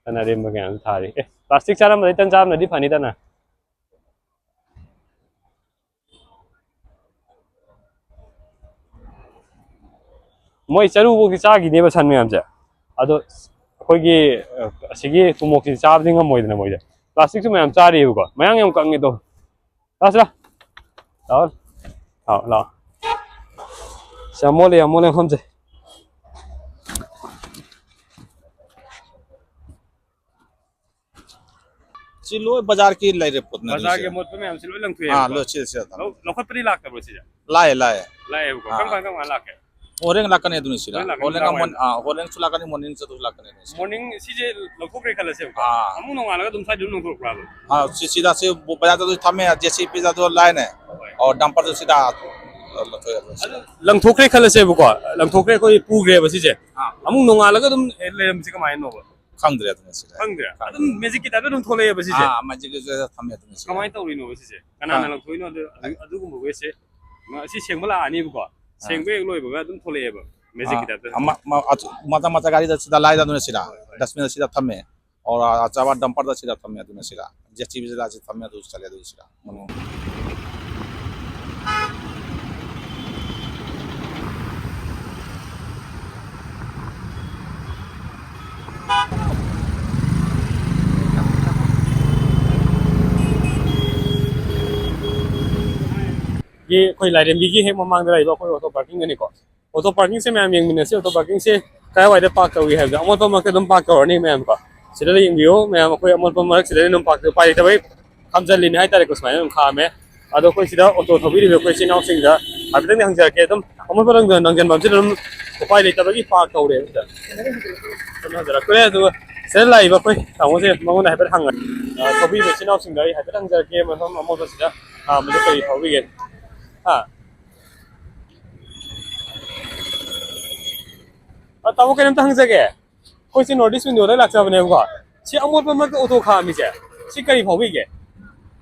ꯇꯟ ꯑꯔꯦꯝꯕ ꯀꯌꯥꯁꯨ ꯊꯥꯔꯤ꯫ ꯑꯦ, ꯄ꯭ꯂꯥꯁꯇꯤꯛ ꯆꯥꯔꯝꯕꯗꯩ ꯇꯟ ꯆꯥꯔꯝꯕꯅꯗꯤ ꯐꯅꯤꯗꯅ꯫ ꯃꯣꯏ ꯆꯔꯨꯐꯧꯗꯤ ꯆꯥꯈꯤꯅꯦꯕ ꯁꯟ ꯃꯌꯥꯝꯁꯦ꯫ ꯑꯗꯣ ꯑꯩꯈꯣꯏꯒꯤ, ꯑ, ꯑꯁꯤꯒꯤ ꯇꯨꯃꯣꯛꯁꯤ ꯆꯥꯕꯗꯤ ꯉꯝꯃꯣꯏꯗꯅ ꯃꯣꯏꯁꯦ꯫ ꯄ꯭ꯂꯥꯁꯇꯤꯛꯁꯨ ꯃꯌꯥꯝ ꯆꯥꯔꯤꯕꯀꯣ꯫ ꯃꯌꯥꯡ ꯌꯥꯝ ꯀꯪꯉꯦ ꯑꯗꯣ꯫ ꯂꯥꯛꯑꯣ ꯁꯤꯗ꯫ ꯂꯥꯛꯑꯣ꯫ ꯂꯥꯛꯑꯣ, ꯂꯥꯛꯑꯣ꯫ ꯁꯤ ꯌꯥꯝ ꯃꯣꯠꯂꯦ, ꯌꯥꯝ ꯃꯣꯠꯂꯦ ꯃꯐꯝꯁꯦ꯫ ꯁꯤ ꯂꯣꯏ ꯕꯖꯥꯔꯒꯤ ꯂꯩꯔꯦ ꯄꯣꯠꯅꯦ ꯑꯗꯨꯝ ꯕꯖꯥꯔꯒꯤ ꯁꯤꯗ꯫ ꯑꯃꯣꯠꯄ ꯃꯌꯥꯝꯁꯤ ꯂꯣꯏ ꯂꯪꯊꯣꯛꯑꯦꯕꯀꯣ? ꯑꯥ, ꯂꯣꯏ ꯁꯤꯗ, ꯁꯤꯗ ꯊꯝꯃꯦ꯫ ꯂꯧ-, ꯂꯧꯈꯠꯄꯗꯤ ꯂꯥꯛꯇꯕ꯭ꯔꯣ ꯁꯤꯗ? ꯂꯥꯛꯑꯦ, ꯂꯥꯛꯑꯦ꯫ ꯂꯥꯛꯑꯦꯕꯀꯣ? ꯑꯥ꯫ ꯀꯔꯝ ꯀꯥꯟ, ꯀꯔꯝ ꯀꯥꯟ ꯂꯥꯛꯀꯦ? ꯍꯣꯔꯦꯟ ꯂꯥꯛꯀꯅꯤ ꯑꯗꯨꯅꯤ ꯁꯤꯗ꯫ ꯍꯣꯔꯦꯟ ꯂꯥꯛꯀꯅꯤ, ꯍꯣꯔꯦꯟ ꯅꯨꯡꯗꯥꯡ ꯃꯣꯟ-, ꯋꯥꯏꯔꯝ? ꯑꯥ, ꯍꯣꯔꯦꯟꯁꯨ ꯂꯥꯛꯀꯅꯤ, ꯃꯣꯔꯅꯤꯡꯁꯨ ꯑꯗꯨꯝ ꯂꯥꯛꯀꯅꯤ ꯑꯗꯨꯅꯤ ꯁꯤꯗ꯫ ꯃꯣꯔꯅꯤꯡ ꯁꯤꯁꯦ ꯂꯧꯊꯣꯛꯈ꯭ꯔꯦ ꯈꯜꯂꯁꯦꯕꯀꯣ? ꯑꯥ꯫ ꯑꯃꯨꯛ ꯅꯣꯡꯉꯥꯜꯂꯒ ꯑꯗꯨꯝ ꯁ꯭ꯋꯥꯏꯗ ꯑꯗꯨꯝ ꯂꯪꯊꯣꯛꯄ꯭ꯔꯥꯕ? ꯑꯥ, ꯁꯤ-, ꯁꯤꯗ ꯁꯤ ꯕꯖꯥꯔꯗ ꯑꯗꯨꯝ ꯊꯝꯃꯦ, ꯖꯦ ꯁꯤ ꯕꯤꯗ ꯑꯗꯨ ꯂꯥꯏꯅꯦ꯫ ꯍꯣꯏ꯫ ꯑꯣ, ꯗꯝꯄꯔꯗꯨ ꯁꯤꯗ ꯂꯪꯊꯣꯛꯑꯦ ꯑꯗꯨꯅꯤ ꯑꯗꯨ ꯁꯤꯗ꯫ ꯂꯪꯊꯣꯛꯈ꯭ꯔꯦ ꯈꯜꯂꯁꯦꯕꯀꯣ? ꯂꯪꯊꯣꯛꯈ꯭ꯔꯦ, ꯑꯩꯈꯣꯏ ꯄꯨꯈ꯭ꯔꯦꯕ ꯁꯤꯁꯦ꯫ ꯑꯥ꯫ ꯑꯃꯨꯛ ꯅꯣꯡꯉꯥꯜꯂꯒ ꯑꯗꯨꯝ ꯂꯩꯔꯝꯕꯁꯦ ꯀꯃꯥꯏꯅꯅꯣꯕ? ꯈꯪꯗ꯭ꯔꯦ ꯑꯗꯨꯅ ꯁꯤꯗ꯫ ꯈꯪꯗ꯭ꯔꯦ? ꯈꯪꯗ꯭ꯔꯦ꯫ ꯑꯗꯨꯝ ꯃꯦꯖꯤꯛꯀꯤ ꯇꯥꯏꯞꯇ ꯑꯗꯨꯝ ꯊꯣꯛꯂꯛꯑꯦꯕ ꯁꯤꯁꯦ? ꯑꯥ, ꯃꯦꯖꯤꯛꯀꯤ ꯇꯥꯏꯞꯇ ꯊꯝꯃꯦ ꯑꯗꯨꯅ ꯁꯤꯗ꯫ ꯀꯃꯥꯏꯅ ꯇꯧꯔꯤꯅꯣꯕ ꯁꯤꯁꯦ? ꯀꯅꯥꯅ ꯑꯥ꯫ ꯂꯪꯊꯣꯛꯏꯅꯣ? ꯑꯗꯨ, ꯑꯗꯨ, ꯑꯗꯨꯒꯨꯝꯕ ꯋꯦꯁꯁꯦ, ꯃ-, ꯁꯤ ꯁꯦꯡꯕ ꯂꯥꯛꯑꯅꯤꯕꯀꯣ? ꯑꯥ꯫ ꯁꯦꯡꯕ ꯍꯦꯛ ꯂꯣꯏꯕꯒ ꯑꯗꯨꯝ ꯊꯣꯛꯂꯛꯑꯦꯕ, ꯃꯦꯖꯤꯛꯀꯤ ꯑꯥ, ꯇꯥꯏꯞꯇ꯫ ꯑꯃ-, ꯃ-, ꯑꯆ-, ꯃꯆꯥ ꯃꯆꯥ ꯒꯥꯔꯤꯗ ꯁꯤꯗ ꯂꯥꯏꯗ ꯑꯗꯨꯅ ꯁꯤꯗ, ꯍꯣꯏ, ꯍꯣꯏ꯫ ꯗꯁꯕꯤꯟꯗ ꯁꯤꯗ ꯊꯝꯃꯦ꯫ ꯑꯣꯔ ꯑꯆꯥꯕ ꯗꯝꯄꯔꯗ ꯁꯤꯗ ꯊꯝꯃꯦ ꯑꯗꯨꯅ ꯁꯤꯗ꯫ ꯖꯦ ꯁꯤ ꯕꯤ ꯁꯤꯗ ꯁꯤ ꯊꯝꯃꯦ ꯑꯗꯨ ꯆꯠꯂꯦ ꯑꯗꯨ ꯁꯤꯗ꯫ ꯃꯅꯨꯡ꯫ ꯒꯤ ꯑꯩꯈꯣꯏ ꯂꯥꯏꯔꯦꯝꯕꯤꯒꯤ ꯍꯦꯛ ꯃꯃꯥꯡꯗ ꯂꯩꯕ ꯑꯩꯈꯣꯏ ꯑꯣꯇꯣ ꯄꯥꯔꯀꯤꯡꯗꯅꯤꯀꯣ꯫ ꯑꯣꯇꯣ ꯄꯥꯔꯀꯤꯡꯁꯦ ꯃꯌꯥꯝ ꯌꯦꯡꯃꯤꯟꯅꯁꯤ꯫ ꯑꯣꯇꯣ ꯄꯥꯔꯀꯤꯡꯁꯦ ꯀꯥꯏꯋꯥꯏꯗ ꯄꯥꯔꯛ ꯇꯧꯏ ꯍꯥꯏꯕꯗꯣ ꯑꯃꯣꯠꯄ ꯃꯔꯛꯇ ꯑꯗꯨꯝ ꯄꯥꯔꯛ ꯇꯧꯔꯅꯤ ꯃꯌꯥꯝꯀꯣ꯫ ꯁꯤꯗ ꯌꯦꯡꯕꯤꯌꯨ ꯃꯌꯥꯝ, ꯑꯩꯈꯣꯏ ꯑꯃꯣꯠꯄ ꯃꯔꯛꯁꯤꯗ ꯑꯗꯨꯝ ꯄꯥꯔꯛ ꯇꯧ-, ꯎꯄꯥꯏ ꯂꯩꯇꯕꯩ ꯈꯥꯝꯖꯜꯂꯤꯅꯦ ꯍꯥꯏꯇꯥꯔꯦꯀꯣ, ꯁꯨꯃꯥꯏꯅ ꯑꯗꯨꯝ ꯈꯥꯝꯃꯦ꯫ ꯑꯗꯣ ꯑꯩꯈꯣꯏ ꯁꯤꯗ ꯑꯣꯇꯣ ꯊꯧꯕꯤꯔꯤꯕ ꯑꯩꯈꯣꯏ ꯏꯆꯤꯟ ꯏꯅꯥꯎꯁꯤꯡꯗ ꯍꯥꯏꯐꯦꯠꯇꯪꯗꯤ ꯍꯪꯖꯔꯛꯀꯦ꯫ ꯑꯗꯨꯝ ꯑꯃꯣꯠꯄ ꯅꯪ-, ꯅꯪꯁꯤꯟꯐꯝꯁꯤꯗ ꯑꯗꯨꯝ ꯎꯄꯥꯏ ꯂꯩꯇꯕꯒꯤ ꯄꯥꯔꯛ ꯇꯧꯔꯦ ꯁꯤꯗ꯫ ꯑꯗꯨꯝ ꯍꯟꯖꯔꯛꯇꯣꯔꯦ꯫ ꯑꯗꯨꯒ ꯁꯤꯗ ꯂꯥꯛꯏꯕ ꯑꯩꯈꯣꯏ ꯇꯥꯃꯣꯁꯦ, ꯃꯉꯣꯟꯗ ꯍꯥꯏꯐꯦꯠ ꯍꯪꯉꯒꯦ꯫ ꯑ, ꯊꯧꯕꯤꯕ ꯏꯆꯤꯟ ꯏꯅꯥꯎꯁꯤꯡꯗ ꯑꯩ ꯍꯥꯏꯐꯦꯠ ꯍꯪꯖꯔꯛꯀꯦ, ꯃꯐꯝ ꯑꯃꯣꯠꯄꯁꯤꯗ ꯈꯥꯝꯕꯁꯦ ꯀꯔꯤ ꯐꯥꯎꯕꯤꯒꯦ? ꯍꯥ? ꯑ, ꯇꯥꯃꯣ, ꯀꯩꯅꯣꯝꯇ ꯍꯪꯖꯒꯦ꯫ ꯑꯩꯈꯣꯏꯁꯦ ꯅꯣꯔꯠ ꯏꯁ ꯋꯤꯟꯗꯣꯗ ꯂꯥꯛꯆꯕꯅꯦꯕꯀꯣ꯫ ꯁꯤ ꯑꯃꯣꯠꯄ ꯃꯔꯛꯇ ꯑꯣꯇꯣ ꯈꯥꯝꯃꯤꯁꯦ, ꯁꯤ ꯀꯔꯤ ꯐꯥꯎꯕꯤꯒꯦ?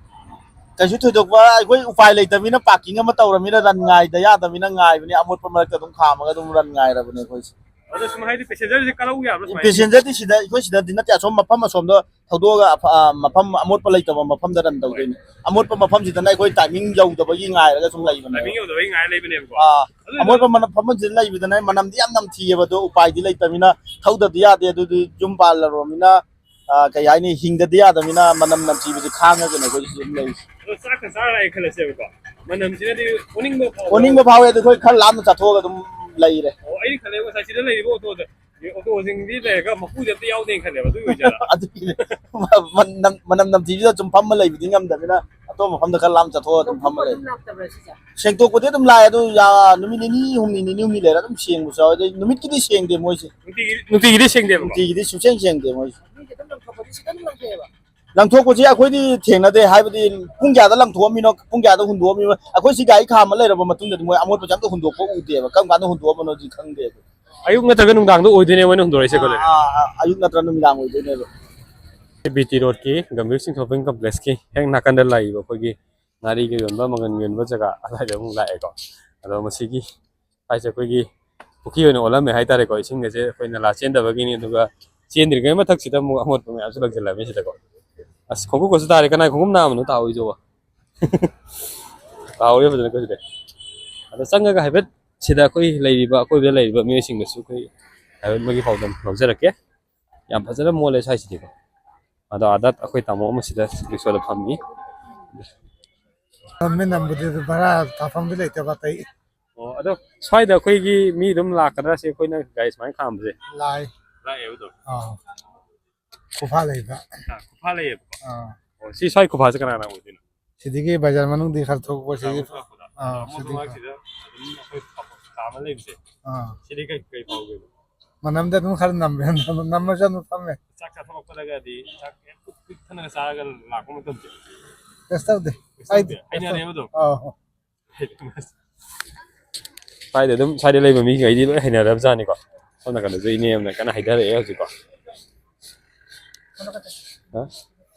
ꯀꯩꯁꯨ ꯊꯣꯏꯗꯣꯛꯄ, ꯑꯩꯈꯣꯏ ꯎꯄꯥꯏ ꯂꯩꯇꯕꯅꯤꯅ, ꯄꯥꯔꯀꯤꯡ ꯑꯃ ꯇꯧꯔꯕꯅꯤꯅ, ꯔꯟ ꯉꯥꯏꯗ ꯌꯥꯗꯕꯅꯤꯅ ꯉꯥꯏꯕꯅꯤ꯫ ꯑꯃꯣꯠꯄ ꯃꯔꯛꯇ ꯑꯗꯨꯝ ꯈꯥꯝꯃꯒ ꯑꯗꯨꯝ ꯔꯟ ꯉꯥꯏꯔꯕꯅꯦ ꯑꯩꯈꯣꯏꯁꯦ꯫ ꯑꯗꯣ ꯁꯨꯝ ꯍꯥꯏꯗꯤ ꯄꯦꯁꯦꯟꯖꯔꯁꯦ ꯀꯔꯧ ꯌꯥꯕ꯭ꯔꯥ ꯁꯨꯃꯥꯏꯅ? ꯄꯦꯁꯦꯟꯖꯔꯗꯤ ꯁꯤꯗ, ꯑꯩꯈꯣꯏ ꯁꯤꯗꯗꯤ ꯅꯠꯇꯦ, ꯑꯁꯣꯝ ꯃꯐꯝ ꯑꯁꯣꯝꯗ ꯊꯧꯗꯣꯛꯑꯒ ꯑꯐ-, ꯑ, ꯃꯐꯝ ꯑꯃꯣꯠꯄ ꯂꯩꯇꯕ ꯃꯐꯝꯗ ꯔꯟ ꯇꯧꯗꯣꯏꯅꯦ꯫ ꯑꯃꯣꯠꯄ ꯃꯐꯝꯁꯤꯗꯅ ꯑꯩꯈꯣꯏ ꯇꯥꯏꯃꯤꯡ ꯌꯧꯗꯕꯒꯤ ꯉꯥꯏꯔꯒ ꯁꯨꯝ ꯂꯩꯕꯅꯦ꯫ ꯇꯥꯏꯃꯤꯡ ꯌꯧꯗꯕꯒꯤ ꯉꯥꯏꯔ ꯂꯩꯕꯅꯦꯕꯀꯣ꯫ ꯑꯥ, ꯑꯗꯨ ꯑꯃꯣꯠꯄ ꯃꯐꯝꯁꯤꯗ ꯂꯩꯕꯗꯅ ꯃꯅꯝꯗꯤ ꯌꯥꯝ ꯅꯝꯊꯤꯑꯕ, ꯑꯗꯣ ꯎꯄꯥꯏꯗꯤ ꯂꯩꯇꯕꯅꯤꯅ ꯊꯧꯗꯕꯗꯤ ꯌꯥꯗꯦ꯫ ꯑꯗꯨꯗꯤ ꯌꯨꯝ ꯄꯥꯜꯂꯔꯕꯅꯤꯅ, ꯑ, ꯀꯩ ꯍꯥꯏꯅꯤ, ꯍꯤꯡꯗꯗꯤ ꯌꯥꯗꯕꯅꯤꯅ ꯃꯅꯝ ꯅꯝꯊꯤꯕꯁꯦ ꯈꯥꯡꯉꯒꯅꯦ ꯑꯩꯈꯣꯏ ꯁꯤꯗ ꯂꯩꯔꯤꯁꯦ꯫ ꯑꯗꯣ ꯆꯥꯛꯀ ꯆꯥꯔ ꯂꯥꯛꯑꯦ ꯈꯜꯂꯁꯦꯕꯀꯣ, ꯃꯅꯝꯁꯤꯅꯗꯤ ꯑꯣꯅꯤꯡꯕ ꯐꯥꯎꯕ? ꯑꯣꯅꯤꯡꯕ ꯐꯥꯎꯋꯦ, ꯑꯗꯣ ꯑꯩꯈꯣꯏ ꯈꯔ ꯂꯥꯞꯅ ꯆꯠꯊꯣꯛꯑꯒ ꯑꯗꯨꯝ ꯂꯩꯔꯦ꯫ ꯑꯣ, ꯑꯩꯗꯤ ꯈꯜꯂꯦ ꯉꯁꯥꯏ ꯁꯤꯗ ꯂꯩꯔꯤꯕ ꯑꯣꯇꯣꯗ, ꯑꯣꯇꯣꯁꯤꯡꯗꯤ ꯂꯩꯔꯒ ꯃꯄꯨꯗꯤ ꯑꯝꯇ ꯌꯥꯎꯗꯦꯅ ꯈꯜꯂꯦꯕ, ꯑꯗꯨꯒꯤ ꯑꯣꯏꯖꯥꯠꯂꯥ? ꯑꯗꯨꯒꯤꯅꯦ꯫ ꯃꯅꯝ, ꯃꯅꯝ ꯅꯝꯊꯤꯕꯁꯤꯗ ꯁꯨꯝ ꯐꯝꯃ ꯂꯩꯕꯗꯤ ꯉꯝꯗꯕꯅꯤꯅ ꯑꯇꯣꯞꯄ ꯃꯐꯝꯗ ꯈꯔ ꯂꯥꯞꯅ ꯆꯠꯊꯣꯛꯑꯒ ꯑꯗꯨꯝ ꯐꯝꯃ ꯂꯩ꯫ ꯂꯥꯛꯇꯕ꯭ꯔꯥ ꯁꯤꯁꯦ? ꯁꯦꯡꯇꯣꯛꯄꯗꯤ ꯑꯗꯨꯝ ꯂꯥꯛꯑꯦ, ꯑꯗꯨ ꯌꯥ-, ꯅꯨꯃꯤꯠ ꯅꯤꯅꯤ ꯍꯨꯝꯅꯤ, ꯅꯤꯅꯤ ꯍꯨꯝꯅꯤ ꯂꯩꯔ ꯑꯗꯨꯝ ꯁꯦꯡꯕꯁꯨ ꯌꯥꯎꯋꯦ꯫ ꯑꯗꯩ ꯅꯨꯃꯤꯠꯀꯤꯗꯤ ꯁꯦꯡꯗꯦ ꯃꯣꯏꯁꯦ꯫ ꯅꯨꯡꯇꯤꯒꯤ, ꯅꯨꯡꯇꯤꯒꯤꯗꯤ ꯁꯦꯡꯗꯦꯕꯀꯣ? ꯅꯨꯡꯇꯤꯒꯤꯗꯤ ꯁꯨꯡꯁꯦꯡ ꯁꯦꯡꯗꯦ ꯃꯣꯏꯁꯦ꯫ ꯃꯤꯁꯦ ꯑꯗꯨꯝ ꯂꯪꯊꯣꯛꯄꯗꯤ ꯁꯤꯗ ꯑꯗꯨꯝ ꯂꯪꯊꯣꯛꯑꯦꯕ? ꯂꯪꯊꯣꯛꯄꯁꯤ ꯑꯩꯈꯣꯏꯗꯤ ꯊꯦꯡꯅꯗꯦ, ꯍꯥꯏꯕꯗꯤ ꯄꯨꯡ ꯀꯌꯥꯗ ꯂꯪꯊꯣꯛꯑꯝꯃꯤꯅꯣ, ꯄꯨꯡ ꯀꯌꯥꯗ ꯍꯨꯟꯗꯣꯛꯑꯝꯃꯤꯅꯣ, ꯑꯩꯈꯣꯏ ꯁꯤ ꯒꯥꯔꯤ ꯈꯥꯝꯃ ꯂꯩꯔꯕ ꯃꯇꯨꯡꯗꯗꯤ ꯃꯣꯏ ꯑꯃꯣꯠꯄꯁꯦ ꯑꯝꯇ ꯍꯨꯟꯗꯣꯛꯄ ꯎꯗꯦꯕ, ꯀꯔꯝ ꯀꯥꯟꯗ ꯍꯨꯟꯗꯣꯛꯑꯝꯕꯅꯣꯗꯤ ꯈꯪꯗꯦꯕ꯫ ꯑꯌꯨꯛ ꯅꯠꯇ꯭ꯔꯒ ꯅꯨꯡꯗꯥꯡꯗ ꯑꯣꯏꯗꯣꯏꯅꯦ ꯃꯣꯏꯅ ꯍꯨꯟꯗꯣꯔꯛꯏꯁꯦꯀꯣ, ꯑꯗꯨꯗꯤ? ꯑꯥ, ꯑꯥ, ꯑꯥ, ꯑꯌꯨꯛ ꯅꯠꯇ꯭ꯔ ꯅꯨꯃꯤꯗꯥꯡ ꯑꯣꯏꯗꯣꯏꯅꯦꯕ꯫ ꯕꯤ ꯇꯤ ꯔꯣꯗꯀꯤ ꯒꯝꯚꯤꯔ ꯁꯤꯡ ꯁꯣꯄꯤꯡ ꯀꯝꯄ꯭ꯂꯦꯛꯁꯀꯤ ꯍꯦꯛ ꯅꯥꯀꯟꯗ ꯂꯩꯔꯤꯕ ꯑꯩꯈꯣꯏꯒꯤ ꯉꯥꯔꯤꯒ ꯌꯣꯟꯕ, ꯃꯪꯒꯟ ꯌꯣꯟꯕ ꯖꯒꯥ ꯑꯗꯨꯋꯥꯏꯗ ꯑꯃꯨꯛ ꯂꯥꯛꯑꯦꯀꯣ꯫ ꯑꯗꯣ ꯃꯁꯤꯒꯤ ꯁ꯭ꯋꯥꯏꯁꯦ ꯑꯩꯈꯣꯏꯒꯤ ꯄꯨꯈ꯭ꯔꯤ ꯑꯣꯏꯅ ꯑꯣꯜꯂꯝꯃꯦ ꯍꯥꯏꯇꯥꯔꯦꯀꯣ꯫ ꯏꯁꯤꯡ ꯑꯁꯦ ꯑꯩꯈꯣꯏ ꯅꯂꯥ ꯆꯦꯟꯗꯕꯒꯤꯅꯤ, ꯑꯗꯨꯒ ꯆꯦꯟꯗ꯭ꯔꯤꯉꯩ ꯃꯊꯛꯁꯤꯗ ꯑꯃꯨꯛ ꯑꯃꯣꯠꯄ ꯃꯌꯥꯝꯁꯨ ꯂꯪꯁꯤꯜꯂꯝꯃꯦ ꯁꯤꯗꯀꯣ꯫ ꯑꯁ, ꯈꯣꯡꯎꯞꯀꯁꯨ ꯇꯥꯔꯦ꯫ ꯀꯅꯥꯏ ꯈꯣꯡꯎꯞ ꯅꯥꯝꯃꯅꯣ ꯇꯥꯍꯧꯔꯤꯁꯤꯕꯣ? ꯇꯥꯍꯧꯔꯤ ꯐꯖꯅ ꯑꯩꯈꯣꯏ ꯁꯤꯗ꯫ ꯑꯗꯣ ꯆꯪꯉꯒ ꯍꯥꯏꯐꯦꯠ ꯁꯤꯗ ꯑꯩꯈꯣꯏ ꯂꯩꯔꯤꯕ, ꯑꯀꯣꯏꯕꯗ ꯂꯩꯔꯤꯕ ꯃꯤꯑꯣꯏꯁꯤꯡꯗꯁꯨ ꯑꯩꯈꯣꯏ ꯍꯥꯏꯐꯦꯠ ꯃꯣꯏꯒꯤ ꯄꯥꯎꯗꯝ ꯂꯧꯖꯔꯛꯀꯦ꯫ ꯌꯥꯝ ꯐꯖꯅ ꯃꯣꯠꯂꯦ ꯁ꯭ꯋꯥꯏꯁꯤꯗꯤꯀꯣ꯫ ꯑꯗꯣ ꯑꯥꯗ ꯑꯩꯈꯣꯏ ꯇꯥꯃꯣ ꯑꯃ ꯁꯤꯗ ꯔꯤꯛꯁꯣꯗ ꯐꯝꯃꯤ꯫ ꯅꯝꯃꯦ, ꯅꯝꯕꯗꯤ ꯑꯗꯨ ꯚꯔꯥ ꯊꯥꯐꯝꯗꯤ ꯂꯩꯇꯕ ꯑꯇꯩ꯫ ꯑꯣ, ꯑꯗꯣ ꯁ꯭ꯋꯥꯏꯗ ꯑꯩꯈꯣꯏꯒꯤ ꯃꯤ ꯑꯗꯨꯝ ꯂꯥꯛꯀꯗ꯭ꯔꯥ ꯁꯤ ꯑꯩꯈꯣꯏꯅ ꯒꯥꯔꯤ ꯁꯨꯃꯥꯏꯅ ꯈꯥꯝꯕꯁꯦ? ꯂꯥꯛꯑꯦ꯫ ꯂꯥꯛꯑꯦꯕ ꯑꯗꯨꯝ? ꯑꯥ꯫ ꯈꯨꯐꯥ ꯂꯩꯕ꯫ ꯑꯥ, ꯈꯨꯐꯥ ꯂꯩꯌꯦꯕꯀꯣ? ꯑꯥ꯫ ꯑꯣ, ꯁꯤ ꯁ꯭ꯋꯥꯏ ꯈꯨꯐꯥꯁꯦ ꯀꯅꯥ ꯀꯅꯥ ꯑꯣꯏꯗꯣꯏꯅꯣ? ꯁꯤꯗꯒꯤ ꯕꯖꯥꯔ ꯃꯅꯨꯡꯗꯒꯤ ꯈꯔ ꯊꯣꯛꯄ ꯁꯤꯒꯤ꯫ ꯑꯥ, ꯑꯥ, ꯁꯤꯗꯒꯤ꯫ ꯃꯃꯥꯡꯁꯤꯗ ꯑꯗꯨꯝ ꯑꯩꯈꯣꯏ ꯐꯝꯐꯝ ꯀꯥ ꯑꯃ ꯂꯩꯕꯁꯦ, ꯑꯥ꯫ ꯁꯤꯗꯤ ꯀꯩ, ꯀꯩ ꯐꯥꯎꯒꯦꯕ? ꯃꯅꯝꯗꯤ ꯑꯗꯨꯝ ꯈꯔ ꯅꯝꯃꯦ, ꯅꯝꯃꯁꯨ ꯑꯗꯨꯝ ꯐꯝꯃꯦ꯫ ꯆꯥꯛ ꯆꯥꯊꯣꯛꯂꯛꯄꯗꯒꯗꯤ ꯆꯥꯛ ꯍꯦꯛ ꯄꯨꯛ ꯄꯤꯛ ꯊꯟꯅꯒ ꯆꯥꯔꯒ ꯂꯥꯛꯄ ꯃꯇꯝꯁꯦ꯫ ꯀꯩꯁꯨ ꯇꯧꯗꯦ꯫ ꯀꯩꯁꯨ ꯇꯧꯗꯦ꯫ ꯑꯩꯗꯤ ꯍꯩꯅꯔꯦꯕ ꯑꯗꯨꯝ꯫ ꯑꯥ꯫ ꯁ꯭ꯋꯥꯏꯗ ꯑꯗꯨꯝ, ꯁ꯭ꯋꯥꯏꯗ ꯂꯩꯕ ꯃꯤꯈꯩꯗꯤ ꯂꯣꯏ ꯍꯩꯅꯔꯕꯖꯥꯠꯅꯤꯀꯣ꯫ ꯁꯣꯝ ꯅꯥꯀꯟꯗꯁꯨ ꯏꯅꯦ ꯑꯃꯅ ꯀꯟꯅ ꯍꯥꯏꯊꯔꯛꯑꯦ ꯍꯧꯖꯤꯛꯀꯣ꯫ ꯍꯥ?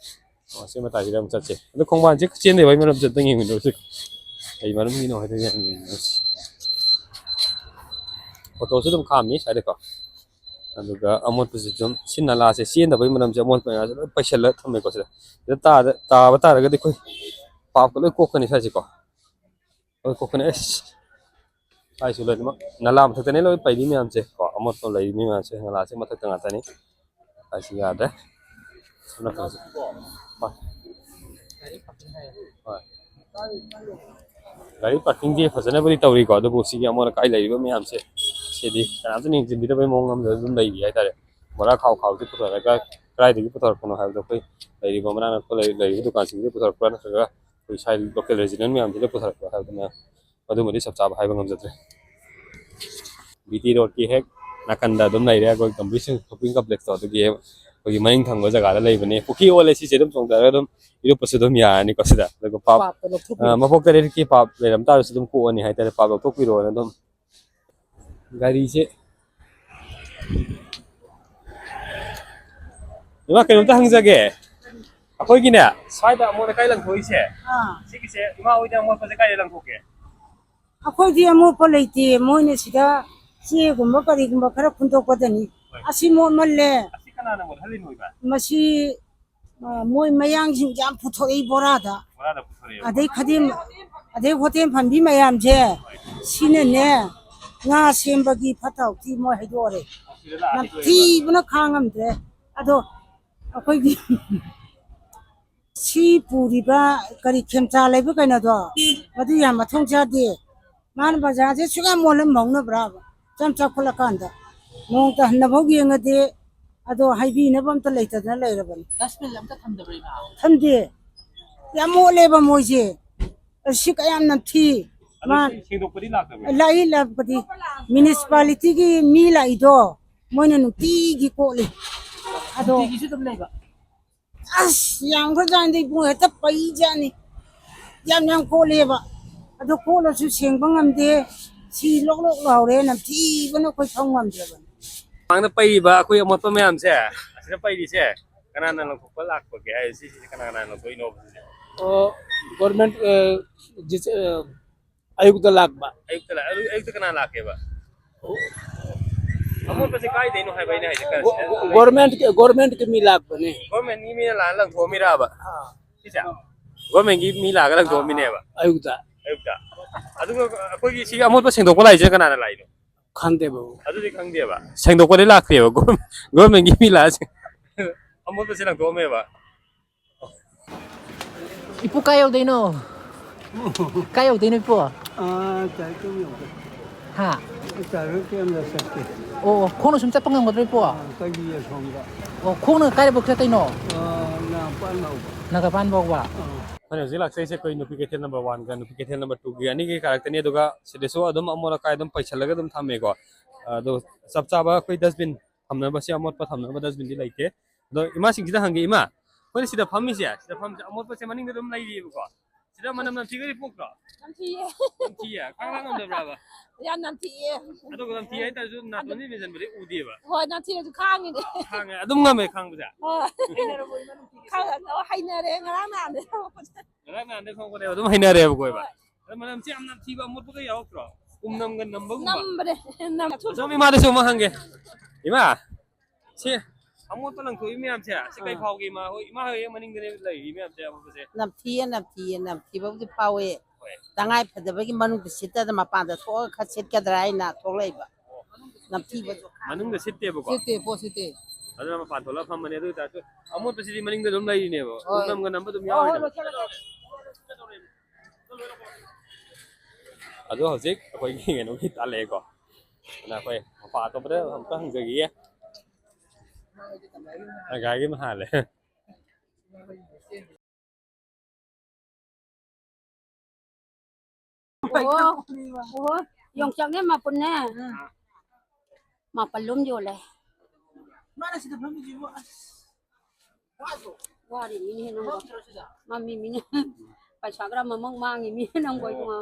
ꯑꯣ, ꯁꯤ ꯃꯇꯥꯏꯁꯤꯗ ꯑꯃꯨꯛ ꯆꯠꯁꯦ꯫ ꯑꯗꯣ ꯈꯣꯡꯕꯥꯟꯁꯦ ꯆꯦꯟꯗꯕꯩ ꯃꯔꯝꯁꯦ ꯑꯝꯇꯪ ꯌꯦꯡꯃꯤꯟꯅꯔꯨꯁꯦ꯫ ꯀꯩ ꯃꯔꯝꯒꯤꯅꯣ ꯍꯥꯏꯗꯣ ꯌꯦꯡꯃꯤꯟꯅꯔꯨꯁꯤ꯫ ꯑꯣꯇꯣꯁꯨ ꯑꯗꯨꯝ ꯈꯥꯝꯃꯤ ꯁ꯭ꯋꯥꯏꯗꯀꯣ꯫ ꯑꯗꯨꯒ ꯑꯃꯣꯠꯄꯁꯤ ꯁꯨꯝ ꯁꯤ ꯅꯂꯥꯁꯦ ꯆꯦꯟꯗꯕꯒꯤ ꯃꯔꯝꯁꯦ ꯑꯃꯣꯠꯄ ꯃꯌꯥꯝꯁꯦ ꯂꯣꯏ ꯄꯩꯁꯜꯂ ꯊꯝꯃꯦꯀꯣ ꯁꯤꯗ꯫ ꯁꯤꯗ ꯇꯥꯗ-, ꯇꯥꯕ ꯇꯥꯔꯒꯗꯤ ꯑꯩꯈꯣꯏ ꯄꯥꯞꯀ ꯂꯣꯏ ꯀꯣꯛꯀꯅꯤ ꯁ꯭ꯋꯥꯏꯁꯦꯀꯣ꯫ ꯂꯣꯏ ꯀꯣꯛꯀꯅꯤ꯫ ꯑꯁ! ꯁ꯭ꯋꯥꯏꯁꯨ ꯂꯣꯏꯅꯃꯛ ꯅꯂꯥ ꯃꯊꯛꯇꯅꯦ ꯂꯣꯏ ꯄꯩꯔꯤ ꯃꯌꯥꯝꯁꯦ ꯀꯣ꯫ ꯑꯃꯣꯠꯄ ꯂꯩꯔꯤ ꯃꯌꯥꯝꯁꯦ ꯅꯂꯥꯁꯦ ꯃꯊꯛꯇ ꯉꯥꯛꯇꯅꯤ꯫ ꯑꯁꯤ ꯌꯥꯗ꯭ꯔꯦ꯫ ꯁꯣꯝ ꯅꯥꯀꯟꯁꯦ꯫ ꯍꯣꯏ꯫ ꯍꯣꯏ꯫ ꯒꯥꯔꯤ ꯄꯥꯔꯀꯤꯡꯗꯤ ꯐꯖꯅꯕꯨꯗꯤ ꯇꯧꯔꯤꯀꯣ, ꯑꯗꯨꯕꯨ ꯁꯤꯒꯤ ꯑꯃꯣꯠ ꯑꯀꯥꯏ ꯂꯩꯔꯤꯕ ꯃꯌꯥꯝꯁꯦ, ꯁꯤꯗꯤ ꯀꯅꯥꯝꯇ ꯌꯦꯡꯁꯤꯟꯕꯤꯗꯕꯩ ꯃꯑꯣꯡ ꯑꯃꯗ ꯑꯗꯨꯝ ꯂꯩꯔꯤ ꯍꯥꯏꯇꯥꯔꯦ꯫ ꯕꯣꯔꯥ ꯈꯥꯎ ꯈꯥꯎꯁꯦ ꯄꯨꯊꯣꯔꯛꯑꯒ ꯀꯗꯥꯏꯗꯒꯤ ꯄꯨꯊꯣꯔꯛꯄꯅꯣ ꯍꯥꯏꯕꯗꯣ ꯑꯩꯈꯣꯏ ꯂꯩꯔꯤꯕ ꯃꯅꯥꯛ ꯅꯛꯄ ꯂꯩ-, ꯂꯩꯔꯤꯕ ꯗꯨꯀꯥꯟꯁꯤꯡꯗꯒꯤ ꯄꯨꯊꯣꯔꯛꯄ꯭ꯔꯥ ꯅꯠꯇ꯭ꯔꯒ ꯑꯩꯈꯣꯏ ꯁ꯭ꯋꯥꯏ ꯂꯣꯀꯦꯜ ꯔꯦꯖꯤꯗꯦꯟ ꯃꯌꯥꯝꯁꯤꯅ ꯄꯨꯊꯣꯔꯛꯄ꯭ꯔꯥ ꯍꯥꯏꯕꯗꯨꯅ ꯑꯗꯨꯃꯗꯤ ꯆꯞ ꯆꯥꯕ ꯍꯥꯏꯕ ꯉꯝꯖꯗ꯭ꯔꯦ꯫ ꯕꯤ ꯇꯤ ꯔꯣꯗꯀꯤ ꯍꯦꯛ ꯅꯥꯀꯟꯗ ꯑꯗꯨꯝ ꯂꯩꯔꯦ ꯑꯩꯈꯣꯏ ꯒꯝꯚꯤꯔ ꯁꯤꯡ ꯁꯣꯄꯤꯡ ꯀꯝꯄ꯭ꯂꯦꯛꯁꯇꯣ, ꯑꯗꯨꯒꯤ ꯍꯦꯛ ꯑꯩꯈꯣꯏꯒꯤ ꯃꯅꯤꯡ ꯊꯪꯕ ꯖꯒꯥꯗ ꯂꯩꯕꯅꯦ꯫ ꯄꯨꯈ꯭ꯔꯤ ꯑꯣꯜꯂꯦ ꯁꯤꯁꯦ ꯑꯗꯨꯝ ꯆꯣꯡꯊꯔꯒ ꯑꯗꯨꯝ ꯏꯔꯨꯞꯄꯁꯨ ꯑꯗꯨꯝ ꯌꯥꯔꯅꯤꯀꯣ ꯁꯤꯗ꯫ ꯑꯗꯨꯒ ꯄꯥꯞ, ꯄꯥꯞꯇꯣ ꯂꯧꯊꯣꯛꯄꯤꯔꯣ꯫ ꯑ, ꯃꯄꯣꯛ ꯇꯔꯦꯠꯀꯤ ꯄꯥꯞ ꯂꯩꯔꯝ ꯇꯥꯔꯁꯨ ꯑꯗꯨꯝ ꯀꯣꯛꯑꯅꯤ ꯍꯥꯏꯇꯥꯔꯦ, ꯄꯥꯞ ꯂꯧꯊꯣꯛꯄꯤꯔꯣꯅ ꯑꯗꯨꯝ꯫ ꯒꯥꯔꯤꯁꯦ꯫ ꯏꯃꯥ, ꯀꯩꯅꯣꯝꯇ ꯍꯪꯖꯒꯦ꯫ ꯑꯩꯈꯣꯏꯒꯤꯅꯦ, ꯁ꯭ꯋꯥꯏꯗ ꯑꯃꯣꯠ ꯑꯀꯥꯏ ꯂꯪꯊꯣꯛꯏꯁꯦ, ꯑꯥ꯫ ꯁꯤꯒꯤꯁꯦ ꯏꯃꯥ ꯍꯣꯏꯗꯤ ꯑꯃꯣꯠꯄꯁꯦ ꯀꯥꯏꯗ ꯂꯪꯊꯣꯛꯀꯦ? ꯑꯩꯈꯣꯏꯗꯤ ꯑꯃꯣꯠꯄ ꯂꯩꯇꯦ, ꯃꯣꯏꯅ ꯁꯤꯗ ꯆꯦꯒꯨꯝꯕ ꯀꯔꯤꯒꯨꯝꯕ ꯈꯔ ꯈꯨꯟꯗꯣꯛꯄꯗꯅꯤ꯫ ꯍꯣꯏ꯫ ꯑꯁꯤ ꯃꯣꯠꯃꯜꯂꯦ꯫ ꯑꯁꯤ ꯀꯅꯥꯅ ꯃꯣꯠꯍꯜꯂꯤꯅꯣ ꯏꯃꯥ? ꯃꯁꯤ ꯑ, ꯃꯣꯏ ꯃꯌꯥꯡꯁꯤꯡ ꯌꯥꯝ ꯄꯨꯊꯣꯔꯛꯏ ꯕꯣꯔꯥꯗ꯫ ꯕꯣꯔꯥꯗ ꯄꯨꯊꯣꯔꯛꯑꯦꯕ꯫ ꯑꯗꯩ ꯈꯗꯦꯝ-, ꯑꯗꯩ ꯍꯣꯇꯦꯜ ꯐꯝꯕꯤ ꯃꯌꯥꯝꯁꯦ, ꯁꯤꯅꯅꯦ, ꯉꯥ ꯁꯦꯝꯕꯒꯤ ꯐꯠꯇ ꯍꯥꯎꯊꯤ ꯃꯣꯏ ꯍꯩꯗꯣꯛꯑꯔꯦ꯫ ꯁꯤꯗ ꯂꯥꯛꯑꯗꯤ ꯂꯣꯏꯔꯦꯕ꯫ ꯅꯝꯊꯤꯕꯅ ꯈꯥꯡꯉꯝꯗ꯭ꯔꯦ꯫ ꯑꯗꯣ ꯑꯩꯈꯣꯏꯒꯤ ꯁꯤ ꯄꯨꯔꯤꯕ ꯀꯔꯤ ꯈꯦꯝꯆꯥ ꯂꯩꯕ ꯀꯩꯅꯣꯗꯣ, ꯃꯗꯨ ꯌꯥꯝ ꯃꯊꯣꯡ ꯆꯥꯗꯦ꯫ ꯃꯥꯅ ꯕꯖꯥꯔꯁꯦ ꯁꯨꯛꯌꯥꯝ ꯃꯣꯜꯂꯝ ꯃꯧꯅꯕ꯭ꯔꯥꯕ? ꯌꯥꯝ ꯆꯥꯎꯈꯠꯂꯀꯥꯟꯗ ꯅꯣꯡꯇ ꯍꯟꯅꯐꯥꯎ ꯌꯦꯡꯉꯗꯦ꯫ ꯑꯗꯣ ꯍꯥꯏꯕꯤꯅꯕ ꯑꯝꯇ ꯂꯩꯇꯗꯅ ꯂꯩꯔꯕꯅꯤ꯫ ꯗꯁꯕꯤꯟ ꯑꯝꯇ ꯊꯝꯗꯕ꯭ꯔꯥ ꯏꯃꯥ? ꯊꯝꯗꯦ꯫ ꯌꯥꯝ ꯃꯣꯠꯂꯦꯕ ꯃꯣꯏꯁꯦ꯫ ꯑꯁꯤ ꯀꯌꯥꯝ ꯅꯝꯊꯤ꯫ ꯑꯗꯣ ꯃꯥ-, ꯁꯤ ꯁꯦꯡꯗꯣꯛꯄꯗꯤ ꯂꯥꯛꯇꯕ꯭ꯔꯥ? ꯂꯥꯛꯏ, ꯂꯥꯛꯄꯗꯤ꯫ Municipality ꯒꯤ ꯃꯤ ꯂꯥꯛꯏꯗꯣ, ꯃꯣꯏꯅ ꯅꯨꯡꯇꯤꯒꯤ ꯀꯣꯠꯂꯤ꯫ ꯑꯗꯣ ꯅꯨꯡꯇꯤꯒꯤꯁꯨ ꯑꯗꯨꯝ ꯂꯩꯕ? ꯑꯁ, ꯌꯥꯝꯈ꯭ꯔꯖꯥꯠꯅꯤ ꯏꯕꯨꯡꯉꯣ, ꯍꯦꯛꯇ ꯄꯩꯖꯥꯠꯅꯤ꯫ ꯌꯥꯝ ꯌꯥꯝ ꯀꯣꯠꯂꯦꯕ꯫ ꯑꯗꯣ ꯀꯣꯠꯂꯁꯨ ꯁꯦꯡꯕ ꯉꯝꯗꯦ꯫ ꯁꯤ ꯂꯣꯛ ꯂꯣꯛ ꯂꯥꯎꯔꯦ, ꯅꯝꯊꯤꯕꯅ ꯑꯩꯈꯣꯏ ꯐꯝ ꯉꯝꯗ꯭ꯔꯕꯅꯤ꯫ ꯃꯃꯥꯡꯗ ꯄꯩꯔꯤꯕ ꯑꯩꯈꯣꯏ ꯑꯃꯣꯠꯄ ꯃꯌꯥꯝꯁꯦ, ꯑꯁꯤꯗ ꯄꯩꯔꯤꯁꯦ, ꯀꯅꯥꯅ ꯂꯪꯊꯣꯛꯄ ꯂꯥꯛꯄꯒꯦ ꯍꯥꯏ, ꯁꯤꯁꯦ ꯀꯅꯥ ꯀꯅꯥꯅ ꯂꯪꯊꯣꯛꯏꯅꯣꯕ ꯁꯤꯁꯦ? ꯑꯣ, ꯒꯣꯔꯃꯦꯟ, ꯑ, ꯖꯤꯆ-, ꯑ, ꯑꯌꯨꯛꯇ ꯂꯥꯛꯄ꯫ ꯑꯌꯨꯛꯇ ꯂꯥꯛ-, ꯑꯌꯨꯛ-, ꯑꯌꯨꯛꯇ ꯀꯅꯥ ꯂꯥꯛꯀꯦꯕ? ꯑꯃꯣꯠꯄꯁꯦ ꯀꯥꯏꯗꯩꯅꯣ ꯍꯥꯏꯕ ꯑꯩꯅ ꯍꯥꯏꯁꯦ, ꯀꯥꯏ-, ꯒꯣ-, ꯒꯣ-, ꯒꯣꯔꯃꯦꯟꯒꯤ, ꯒꯣꯔꯃꯦꯟꯒꯤ ꯃꯤ ꯂꯥꯛꯄꯅꯦ꯫ ꯒꯣꯔꯃꯦꯟꯒꯤ ꯃꯤꯅ ꯂꯥꯛꯑ ꯂꯪꯊꯣꯛꯑꯝꯃꯤꯔꯕ? ꯑꯥ꯫ ꯁꯤꯁꯦ? ꯒꯣꯔꯃꯦꯟꯒꯤ ꯃꯤ ꯂꯥꯛꯑꯒ ꯂꯪꯊꯣꯛꯑꯝꯃꯤꯅꯦꯕ? ꯑꯥ, ꯑꯥ, ꯑꯌꯨꯛꯇ꯫ ꯑꯌꯨꯛꯇ? ꯑꯗꯨꯒ ꯑꯩꯈꯣꯏꯒꯤ ꯁꯤꯒꯤ ꯑꯃꯣꯠꯄ ꯁꯦꯡꯗꯣꯛꯄ ꯂꯥꯛꯏꯁꯤꯅ ꯀꯅꯥꯅ ꯂꯥꯛꯏꯅꯣ? ꯈꯪꯗꯦ ꯕꯥꯕꯨ꯫ ꯑꯗꯨꯗꯤ ꯈꯪꯗꯦꯕ? ꯁꯦꯡꯗꯣꯛꯄꯗꯤ ꯂꯥꯛꯇꯦꯕ? ꯒꯣꯔ-, ꯒꯣꯔꯃꯦꯟꯒꯤ ꯃꯤ ꯂꯥꯛꯑ ꯁꯦꯡ-, ꯑꯃꯣꯠꯄꯁꯦ ꯂꯪꯊꯣꯛꯑꯝꯃꯦꯕ? ꯏꯄꯨ ꯀꯥꯏ ꯌꯧꯗꯣꯏꯅꯣ? ꯀꯥꯏ ꯌꯧꯗꯣꯏꯅꯣ ꯏꯄꯨ? ꯑꯥ, ꯇꯥꯏꯀꯝ ꯌꯧꯒꯦ꯫ ꯍꯥ? ꯇꯥꯔꯣꯏ ꯀꯌꯥꯝ ꯆꯠꯀꯦ? ꯑꯣ, ꯑꯣ, ꯈꯣꯡꯅ ꯁꯨꯝ ꯆꯠꯄ ꯉꯝꯒꯗ꯭ꯔꯣ ꯏꯄꯨ? ꯑꯥ, ꯀꯩꯒꯤ ꯑꯁꯣꯝꯗ? ꯑꯣ, ꯈꯣꯡꯅ ꯀꯥꯏꯐꯥꯎ ꯆꯠꯇꯣꯏꯅꯣ? ꯑꯥ, ꯅꯥꯒꯥꯄꯥꯟ ꯐꯥꯎꯕ꯫ ꯅꯥꯒꯥꯄꯥꯟ ꯐꯥꯎꯕ? ꯑꯥ꯫ ꯑꯩꯈꯣꯏꯅ ꯍꯧꯖꯤꯛ ꯂꯥꯛꯆꯔꯤꯁꯦ ꯑꯩꯈꯣꯏ ꯅꯨꯄꯤ ꯀꯩꯊꯦꯜ number one ꯒ ꯅꯨꯄꯤ ꯀꯩꯊꯦꯜ number two ꯒꯤ ꯑꯅꯤꯒꯤ ꯀꯥꯔꯛꯇꯅꯤ, ꯑꯗꯨꯒ ꯁꯤꯗꯁꯨ ꯑꯗꯨꯝ ꯑꯃꯣꯠ ꯑꯀꯥꯏ ꯑꯗꯨꯝ ꯄꯩꯁꯜꯂꯒ ꯑꯗꯨꯝ ꯊꯝꯃꯦꯀꯣ꯫ ꯑꯗꯣ ꯆꯞ ꯆꯥꯕ ꯑꯩꯈꯣꯏ dustbin ꯊꯝꯅꯕꯁꯦ, ꯑꯃꯣꯠꯄ ꯊꯝꯅꯕ dustbin ꯗꯤ ꯂꯩꯇꯦ꯫ ꯑꯗꯣ ꯏꯃꯥꯁꯤꯡꯁꯤꯗ ꯍꯪꯒꯦ, ꯏꯃꯥ, ꯑꯩꯈꯣꯏꯅ ꯁꯤꯗ ꯐꯝꯃꯤꯁꯦ, ꯁꯤꯗ ꯐꯝꯃꯤꯁꯦ, ꯑꯃꯣꯠꯄꯁꯦ ꯃꯅꯤꯡꯗ ꯑꯗꯨꯝ ꯂꯩꯔꯤꯑꯕꯀꯣ? ꯁꯤꯗ ꯃꯅꯝ ꯅꯝꯊꯤꯒꯗꯤ ꯄꯣꯛꯇ꯭ꯔꯣ? ꯅꯝꯊꯤꯌꯦ꯫ ꯅꯝꯊꯤꯌꯦ? ꯈꯥꯡ ꯂꯥꯡ ꯉꯝꯗꯕ꯭ꯔꯕ? ꯌꯥꯝ ꯅꯝꯊꯤꯌꯦ꯫ ꯑꯗꯨꯒ ꯅꯝꯊꯤ ꯍꯥꯏꯇꯥꯔꯁꯨ ꯅꯥꯇꯣꯟꯗꯤ ꯃꯦꯟꯁꯤꯟꯕꯗꯤ ꯎꯗꯦꯕ? ꯍꯣꯏ, ꯅꯝꯊꯤꯔꯁꯨ ꯈꯥꯡꯉꯤꯅꯦ꯫ ꯈꯥꯡꯉꯦ꯫ ꯑꯗꯨꯝ ꯉꯝꯃꯦ ꯈꯥꯡꯕꯁꯦ? ꯍꯣꯏ꯫ ꯈꯥꯡꯉ-, ꯑꯣ, ꯍꯩꯅꯔꯦ꯫ ꯉꯔꯥꯡ ꯅꯍꯥꯟꯗꯩ ꯊꯣꯛꯂꯛꯄꯁꯦ꯫ ꯉꯔꯥꯡ ꯅꯍꯥꯟꯗꯩ ꯊꯣꯛꯂꯛꯄꯅꯦꯕ, ꯑꯗꯨꯝ ꯍꯩꯅꯔꯦꯕꯀꯣ ꯏꯃꯥ? ꯍꯣꯏ꯫ ꯑꯗꯣ ꯃꯅꯝꯁꯦ ꯌꯥꯝ ꯅꯝꯊꯤꯕ ꯑꯃꯣꯠꯄꯒ ꯌꯥꯎꯔꯛꯇ꯭ꯔꯣ? ꯎꯝ ꯅꯝꯒ ꯅꯝꯕꯒꯨꯝꯕ? ꯅꯝꯕꯅꯦ꯫ ꯅꯝ-, ꯑꯁꯣꯝ ꯏꯃꯥꯗꯁꯨ ꯑꯃ ꯍꯪꯒꯦ꯫ ꯏꯃꯥ, ꯁꯤ ꯑꯃꯣꯠꯄ ꯂꯪꯊꯣꯛꯏ ꯃꯌꯥꯝꯁꯦ, ꯁꯤ ꯀꯩ ꯑꯥ꯫ ꯐꯥꯎꯒꯦ ꯏꯃꯥ ꯍꯣꯏ? ꯏꯃꯥ ꯍꯣꯏ ꯃꯅꯤꯡꯗꯅꯦ ꯂꯩꯔꯤ ꯃꯌꯥꯝꯁꯦ ꯑꯃꯣꯠꯄꯁꯦ꯫ ꯅꯝꯊꯤꯌꯦ, ꯅꯝꯊꯤꯌꯦ, ꯅꯝꯊꯤꯕꯕꯨꯗꯤ ꯐꯥꯎꯋꯦ꯫ ꯍꯣꯏ꯫ ꯇꯉꯥꯏ ꯐꯗꯕꯒꯤ ꯃꯅꯨꯡꯗ ꯁꯤꯠꯇꯗ ꯃꯄꯥꯟꯗ ꯊꯣꯛꯑꯒ ꯈꯔ ꯁꯤꯠꯀꯗ꯭ꯔꯥ ꯍꯥꯏꯅ ꯊꯣꯛꯂꯛꯏꯕ꯫ ꯅꯝꯊꯤꯕꯁꯨ ꯈꯥꯡ-, ꯃꯅꯨꯡꯗ ꯁꯤꯠꯇꯦꯕꯀꯣ? ꯁꯤꯠꯇꯦ, ꯄꯣꯠ ꯁꯤꯠꯇꯦ꯫ ꯑꯗꯨꯅ ꯃꯄꯥꯟ ꯊꯣꯛꯂꯛꯑ ꯐꯝꯕꯅꯦ꯫ ꯑꯗꯨ ꯑꯣꯏꯇꯥꯔꯁꯨ ꯑꯃꯣꯠꯄꯁꯤꯗꯤ ꯃꯅꯤꯡꯗ ꯑꯗꯨꯝ ꯂꯩꯔꯤꯅꯦꯕ꯫ ꯍꯣꯏ꯫ ꯎꯅꯝꯒ ꯅꯝꯕ ꯑꯗꯨꯝ ꯍꯣꯏ, ꯍꯣꯏ, ꯌꯥꯎꯔꯤꯅꯦꯕ꯫ ꯂꯣꯏꯁꯜꯂꯣ, ꯂꯣꯏꯁꯜꯂꯣ꯫ ꯑꯗꯣ ꯍꯧꯖꯤꯛ ꯑꯩꯈꯣꯏꯒꯤ ꯀꯩꯅꯣꯒꯤ ꯇꯥꯜꯂꯛꯑꯦꯀꯣ꯫ ꯑꯗꯨꯅ ꯑꯩꯈꯣꯏ ꯃꯄꯥ ꯑꯇꯣꯞꯄꯗ ꯑꯃꯨꯛꯇ ꯍꯪꯖꯈꯤꯒꯦ꯫ ꯑ, ꯒꯥꯔꯤꯒꯤ ꯑꯃ ꯍꯥꯜꯂꯦ꯫ ꯑꯣꯍꯣ, ꯑꯣꯍꯣ, ꯌꯣꯡꯆꯥꯛꯅꯦ ꯃꯥꯄꯨꯟꯅꯦ꯫ ꯃꯥꯄꯜ ꯂꯣꯝ ꯌꯣꯜꯂꯦ꯫ ꯃꯥꯅ ꯁꯤꯗ ꯐꯝꯃꯤꯁꯤꯕꯨ ꯑꯁ꯫ ꯋꯥꯔꯤ ꯃꯤꯅꯦ ꯅꯪꯕꯣ꯫ ꯃꯝꯃꯤ ꯃꯤꯅꯦ꯫ ꯄꯩꯁꯥ ꯈꯔ ꯃꯃꯪ ꯃꯥꯡꯉꯤ ꯃꯤꯅꯦ ꯅꯪꯕꯣ ꯏꯕꯨꯡꯉꯣ꯫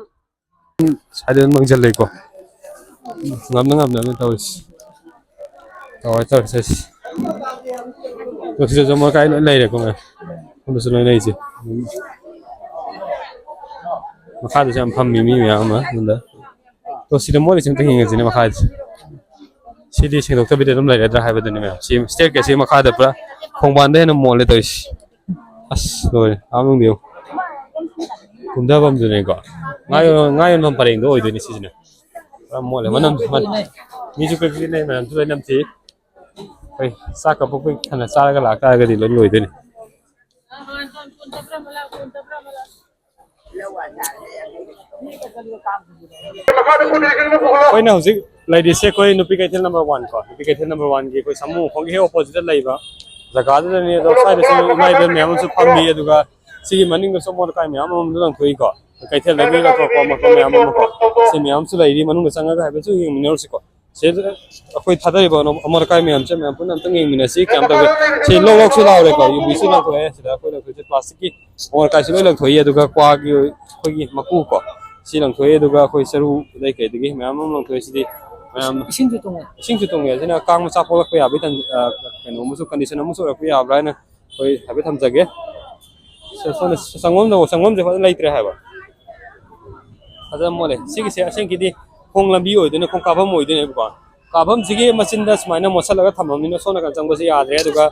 ꯁꯥꯏꯗ ꯃꯥꯡꯁꯤꯜꯂꯦꯀꯣ꯫ ꯉꯝꯅ ꯉꯝꯅꯕ ꯇꯧꯔꯤꯁꯤ꯫ ꯇꯧꯔꯦ ꯇꯧꯔꯦ ꯆꯠꯁꯤ꯫ ꯁꯤꯗꯁꯨ ꯑꯃꯣꯠ ꯑꯀꯥꯏ ꯂꯣꯏ ꯂꯩꯔꯦꯀꯣ ꯉꯥꯏ꯫ ꯁꯣꯝꯗꯁꯨ ꯂꯣꯏ ꯂꯩꯁꯦ꯫ ꯃꯈꯥꯗꯁꯨ ꯌꯥꯝ ꯐꯝꯃꯤ ꯃꯤ ꯃꯌꯥꯝ ꯑꯃ ꯑꯗꯨꯗ꯫ ꯇꯣ ꯁꯤꯗ ꯃꯣꯠꯂꯤꯁꯦ ꯑꯝꯇ ꯌꯦꯡꯉꯁꯤꯅꯦ ꯃꯈꯥꯁꯦ꯫ ꯁꯤꯗꯤ ꯁꯦꯡꯗꯣꯛꯇꯕꯤꯗ ꯑꯗꯨꯝ ꯂꯩꯔꯗ꯭ꯔꯥ ꯍꯥꯏꯕꯗꯨꯅꯦ ꯃꯌꯥꯝ꯫ ꯁꯤ ꯁ꯭ꯇꯦꯌꯔ ꯀꯦꯁꯁꯤ ꯃꯈꯥꯗ ꯄꯨꯔꯥ ꯈꯣꯡꯕꯥꯟꯗ ꯍꯦꯟꯅ ꯃꯣꯠꯂꯦ ꯇꯧꯔꯤꯁꯤ꯫ ꯑꯁ ꯂꯣꯏꯔꯦ꯫ ꯑꯥ ꯃꯅꯨꯡꯗ ꯌꯦꯡꯉꯨ꯫ ꯀꯨꯝꯊꯐꯝꯗꯨꯅꯦꯀꯣ꯫ ꯉꯥ ꯌꯣꯟ-, ꯉꯥ ꯌꯣꯟꯐꯝ ꯄꯔꯦꯡꯗꯣ ꯑꯣꯏꯗꯣꯏꯅꯤ ꯁꯤꯁꯤꯅ꯫ ꯄꯨꯔꯥ ꯃꯣꯠꯂꯦ꯫ ꯃꯅꯝ-, ꯃꯅꯝ-, ꯃꯤꯁꯨ ꯀ꯭ꯔꯤꯛ ꯀ꯭ꯔꯤꯛ ꯏꯟꯅꯩ, ꯃꯅꯝꯁꯨ ꯂꯣꯏ ꯅꯝꯊꯤ꯫ ꯑꯩꯈꯣꯏ ꯆꯥꯛꯀ ꯄꯨꯛ ꯄꯤꯛ ꯊꯟꯅ ꯆꯥꯔꯒ ꯂꯥꯛꯇꯥꯔꯒꯗꯤ ꯂꯣꯏ ꯂꯣꯏꯗꯣꯏꯅꯤ꯫ ꯑꯩꯈꯣꯏꯅ ꯍꯧꯖꯤꯛ ꯂꯩꯔꯤꯁꯦ ꯑꯩꯈꯣꯏ ꯅꯨꯄꯤ ꯀꯩꯊꯦꯜ ꯅꯝꯕꯔ ꯋꯥꯟ ꯀꯣ, ꯅꯨꯄꯤ ꯀꯩꯊꯦꯜ ꯅꯝꯕꯔ ꯋꯥꯟꯒꯤ ꯑꯩꯈꯣꯏ ꯁꯥꯃꯨ ꯃꯈꯣꯡꯒꯤ ꯍꯦꯛ ꯑꯣꯄꯣꯖꯤꯠꯇ ꯂꯩꯕ ꯖꯒꯥꯗꯨꯗꯅꯤ꯫ ꯑꯗꯣ ꯁ꯭ꯋꯥꯏꯗꯁꯨ ꯏꯃꯥ ꯏꯕꯦꯜ ꯃꯌꯥꯝ ꯑꯃꯁꯨ ꯐꯝꯃꯤ, ꯑꯗꯨꯒ ꯁꯤꯒꯤ ꯃꯅꯤꯡꯗꯁꯨ ꯑꯃꯣꯠ ꯑꯀꯥꯏ ꯃꯌꯥꯝ ꯑꯃꯁꯨ ꯂꯪꯊꯣꯛꯏꯀꯣ, ꯀꯩꯊꯦꯜꯗꯒꯤ ꯂꯧꯊꯣꯛꯄ ꯃꯈꯜ ꯃꯌꯥꯝ ꯑꯃ ꯀꯣ, ꯁꯤ ꯃꯌꯥꯝꯁꯨ ꯂꯩꯔꯤ꯫ ꯃꯅꯨꯡꯗ ꯆꯪꯉꯒ ꯍꯥꯏꯐꯦꯠꯁꯨ ꯌꯦꯡꯃꯤꯟꯅꯔꯨꯁꯤꯀꯣ꯫ ꯁꯤꯗ ꯑꯩꯈꯣꯏ ꯊꯥꯗꯔꯤꯕ ꯑꯃꯣꯠ ꯑꯀꯥꯏ ꯃꯌꯥꯝꯁꯦ ꯃꯌꯥꯝ ꯄꯨꯟꯅ ꯑꯝꯇꯪ ꯌꯦꯡꯃꯤꯟꯅꯁꯤ꯫ ꯀꯌꯥꯝ ꯇꯧꯒꯦ? ꯁꯤ ꯂꯣꯛ ꯂꯣꯛꯁꯨ ꯂꯥꯎꯔꯦꯀꯣ꯫ ꯌꯨ ꯕꯤꯁꯨ ꯂꯪꯊꯣꯛꯑꯦ꯫ ꯁꯤꯗ ꯑꯩꯈꯣꯏ ꯂꯪꯊꯣꯛꯏꯁꯦ ꯄ꯭ꯂꯥꯁꯇꯤꯛꯀꯤ ꯑꯃꯣꯠ ꯑꯀꯥꯏꯁꯨ ꯂꯣꯏ ꯂꯪꯊꯣꯛꯏ꯫ ꯑꯗꯨꯒ ꯀ꯭ꯋꯥꯒꯤ ꯑꯩꯈꯣꯏꯒꯤ ꯃꯀꯨ ꯀꯣ, ꯁꯤ ꯂꯪꯊꯣꯛꯏ꯫ ꯑꯗꯨꯒ ꯑꯩꯈꯣꯏ ꯆꯔꯨ ꯑꯗꯩ ꯀꯩꯗꯒꯤ ꯃꯌꯥꯝ ꯑꯃ ꯂꯪꯊꯣꯛꯏ꯫ ꯁꯤꯗꯤ ꯃꯌꯥꯝ ꯏꯁꯤꯡꯁꯨ ꯇꯨꯡꯉꯦ꯫ ꯏꯁꯤꯡꯁꯨ ꯇꯨꯡꯉꯦ꯫ ꯑꯁꯤꯅ ꯀꯥꯡ ꯃꯆꯥ ꯄꯣꯛꯂꯛꯄ ꯌꯥꯕꯒꯤ ꯇꯟ-, ꯑ, ꯀꯩꯅꯣ ꯑꯃꯁꯨ, ꯀꯟꯗꯤꯁꯟ ꯑꯃꯁꯨ ꯑꯣꯏꯔꯛꯄ ꯌꯥꯕ꯭ꯔꯥ ꯍꯥꯏꯅ ꯑꯩꯈꯣꯏ ꯍꯥꯏꯐꯦꯠ ꯊꯝꯖꯒꯦ꯫ ꯁ-, ꯁꯣꯝꯗ ꯆꯪꯐꯝꯗ, ꯆꯪꯐꯝꯁꯦ ꯐꯖꯅ ꯂꯩꯇ꯭ꯔꯦ ꯍꯥꯏꯕ꯫ ꯐꯖꯅ ꯃꯣꯠꯂꯦ꯫ ꯁꯤꯒꯤꯁꯦ ꯑꯁꯦꯡꯀꯤꯗꯤ ꯈꯣꯡ ꯂꯝꯕꯤ ꯑꯣꯏꯗꯣꯏꯅꯦ, ꯈꯣꯡ ꯀꯥꯐꯝ ꯑꯣꯏꯗꯣꯏꯅꯦꯕꯀꯣ꯫ ꯀꯥꯐꯝꯁꯤꯒꯤ ꯃꯆꯤꯟꯗ ꯁꯨꯃꯥꯏꯅ ꯃꯣꯠꯁꯜꯂꯒ ꯊꯝꯃꯕꯅꯤꯅ ꯁꯣꯝ ꯅꯥꯀꯟ ꯆꯪꯕꯁꯦ ꯌꯥꯗ꯭ꯔꯦ꯫ ꯑꯗꯨꯒ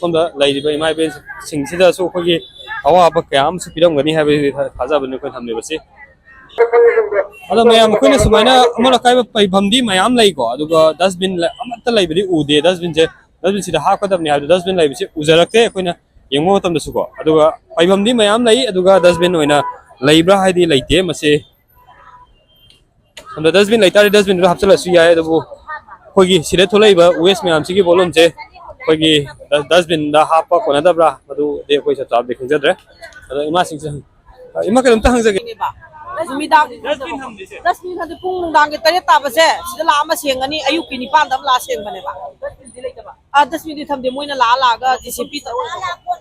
ꯁꯣꯝꯗ ꯂꯩꯔꯤꯕ ꯏꯃꯥ ꯏꯕꯦꯟꯁꯤꯡꯁꯤꯗꯁꯨ ꯑꯩꯈꯣꯏꯒꯤ ꯑꯋꯥꯕ ꯀꯌꯥ ꯑꯃꯁꯨ ꯄꯤꯔꯝꯒꯅꯤ ꯍꯥꯏꯕꯒꯤ ꯊꯥꯖꯕꯅꯤ ꯑꯩꯈꯣꯏ ꯊꯝꯂꯤꯕꯁꯤ꯫ ꯑꯗꯣ ꯃꯌꯥꯝ, ꯑꯩꯈꯣꯏꯅ ꯁꯨꯃꯥꯏꯅ ꯑꯃꯣꯠ ꯑꯀꯥꯏ ꯄꯩꯐꯝꯗꯤ ꯃꯌꯥꯝ ꯂꯩꯀꯣ, ꯑꯗꯨꯒ ꯗꯁꯕꯤꯟ ꯑꯃꯠꯇ ꯂꯩꯕꯗꯤ ꯎꯗꯦ꯫ ꯗꯁꯕꯤꯟꯁꯦ, ꯗꯁꯕꯤꯟꯁꯤꯗ ꯍꯥꯞꯀꯗꯕꯅꯤ ꯍꯥꯏꯕꯗꯣ ꯗꯁꯕꯤꯟ ꯂꯩꯕꯁꯤ ꯎꯖꯔꯛꯇꯦ ꯑꯩꯈꯣꯏꯅ ꯌꯦꯡꯕ ꯃꯇꯝꯗꯁꯨꯀꯣ꯫ ꯑꯗꯨꯒ ꯄꯩꯐꯝꯗꯤ ꯃꯌꯥꯝ ꯂꯩ, ꯑꯗꯨꯒ ꯗꯁꯕꯤꯟ ꯑꯣꯏꯅ ꯂꯩꯕ꯭ꯔꯥ ꯍꯥꯏꯗꯤ ꯂꯩꯇꯦ꯫ ꯃꯁꯤ ꯁꯣꯝꯗ ꯗꯁꯕꯤꯟ ꯂꯩꯇꯥꯔꯗꯤ ꯗꯁꯕꯤꯟꯗꯨꯗ ꯍꯥꯞꯆꯤꯜꯂꯁꯨ ꯌꯥꯏ, ꯑꯗꯨꯕꯨ ꯑꯩꯈꯣꯏꯒꯤ ꯁꯤꯗ ꯊꯣꯛꯂꯛꯏꯕ ꯋꯦꯁ ꯃꯌꯥꯝꯁꯤꯒꯤ ꯄꯣꯠꯂꯨꯝꯁꯦ ꯑꯩꯈꯣꯏꯒꯤ ꯗ-, ꯗꯁꯕꯤꯟꯗ ꯍꯥꯞꯄ ꯀꯣꯟꯅꯗꯕ꯭ꯔꯥ, ꯃꯗꯨꯗꯤ ꯑꯩꯈꯣꯏ ꯆꯞ ꯆꯥꯕꯗꯤ ꯈꯪꯖꯗ꯭ꯔꯦ꯫ ꯑꯗꯣ ꯏꯃꯥꯁꯤꯡꯁꯦ, ꯏꯃꯥ, ꯀꯩꯅꯣꯝꯇ ꯍꯪꯖꯒꯦ꯫ ꯅꯨꯃꯤꯗꯥꯡ ꯗꯁꯕꯤꯟ ꯊꯝꯗꯦ ꯄꯨꯡ ꯅꯨꯡꯗꯥꯡꯒꯤ ꯇꯔꯦꯠ ꯇꯥꯕꯁꯦ ꯁꯤꯗ ꯂꯥꯛꯑ ꯑꯃ ꯁꯦꯡꯒꯅꯤ, ꯑꯌꯨꯛꯀꯤ ꯅꯤꯄꯥꯟꯗ ꯑꯃ ꯂꯥꯛꯑ ꯁꯦꯡꯕꯅꯦꯕ꯫ ꯑ, ꯗꯁꯕꯤꯟꯗꯤ ꯊꯝꯗꯦ, ꯃꯣꯏꯅ ꯂꯥꯛꯑ ꯂꯥꯛꯑꯒ ꯖꯦ ꯁꯤ ꯕꯤ ꯇꯧꯔ,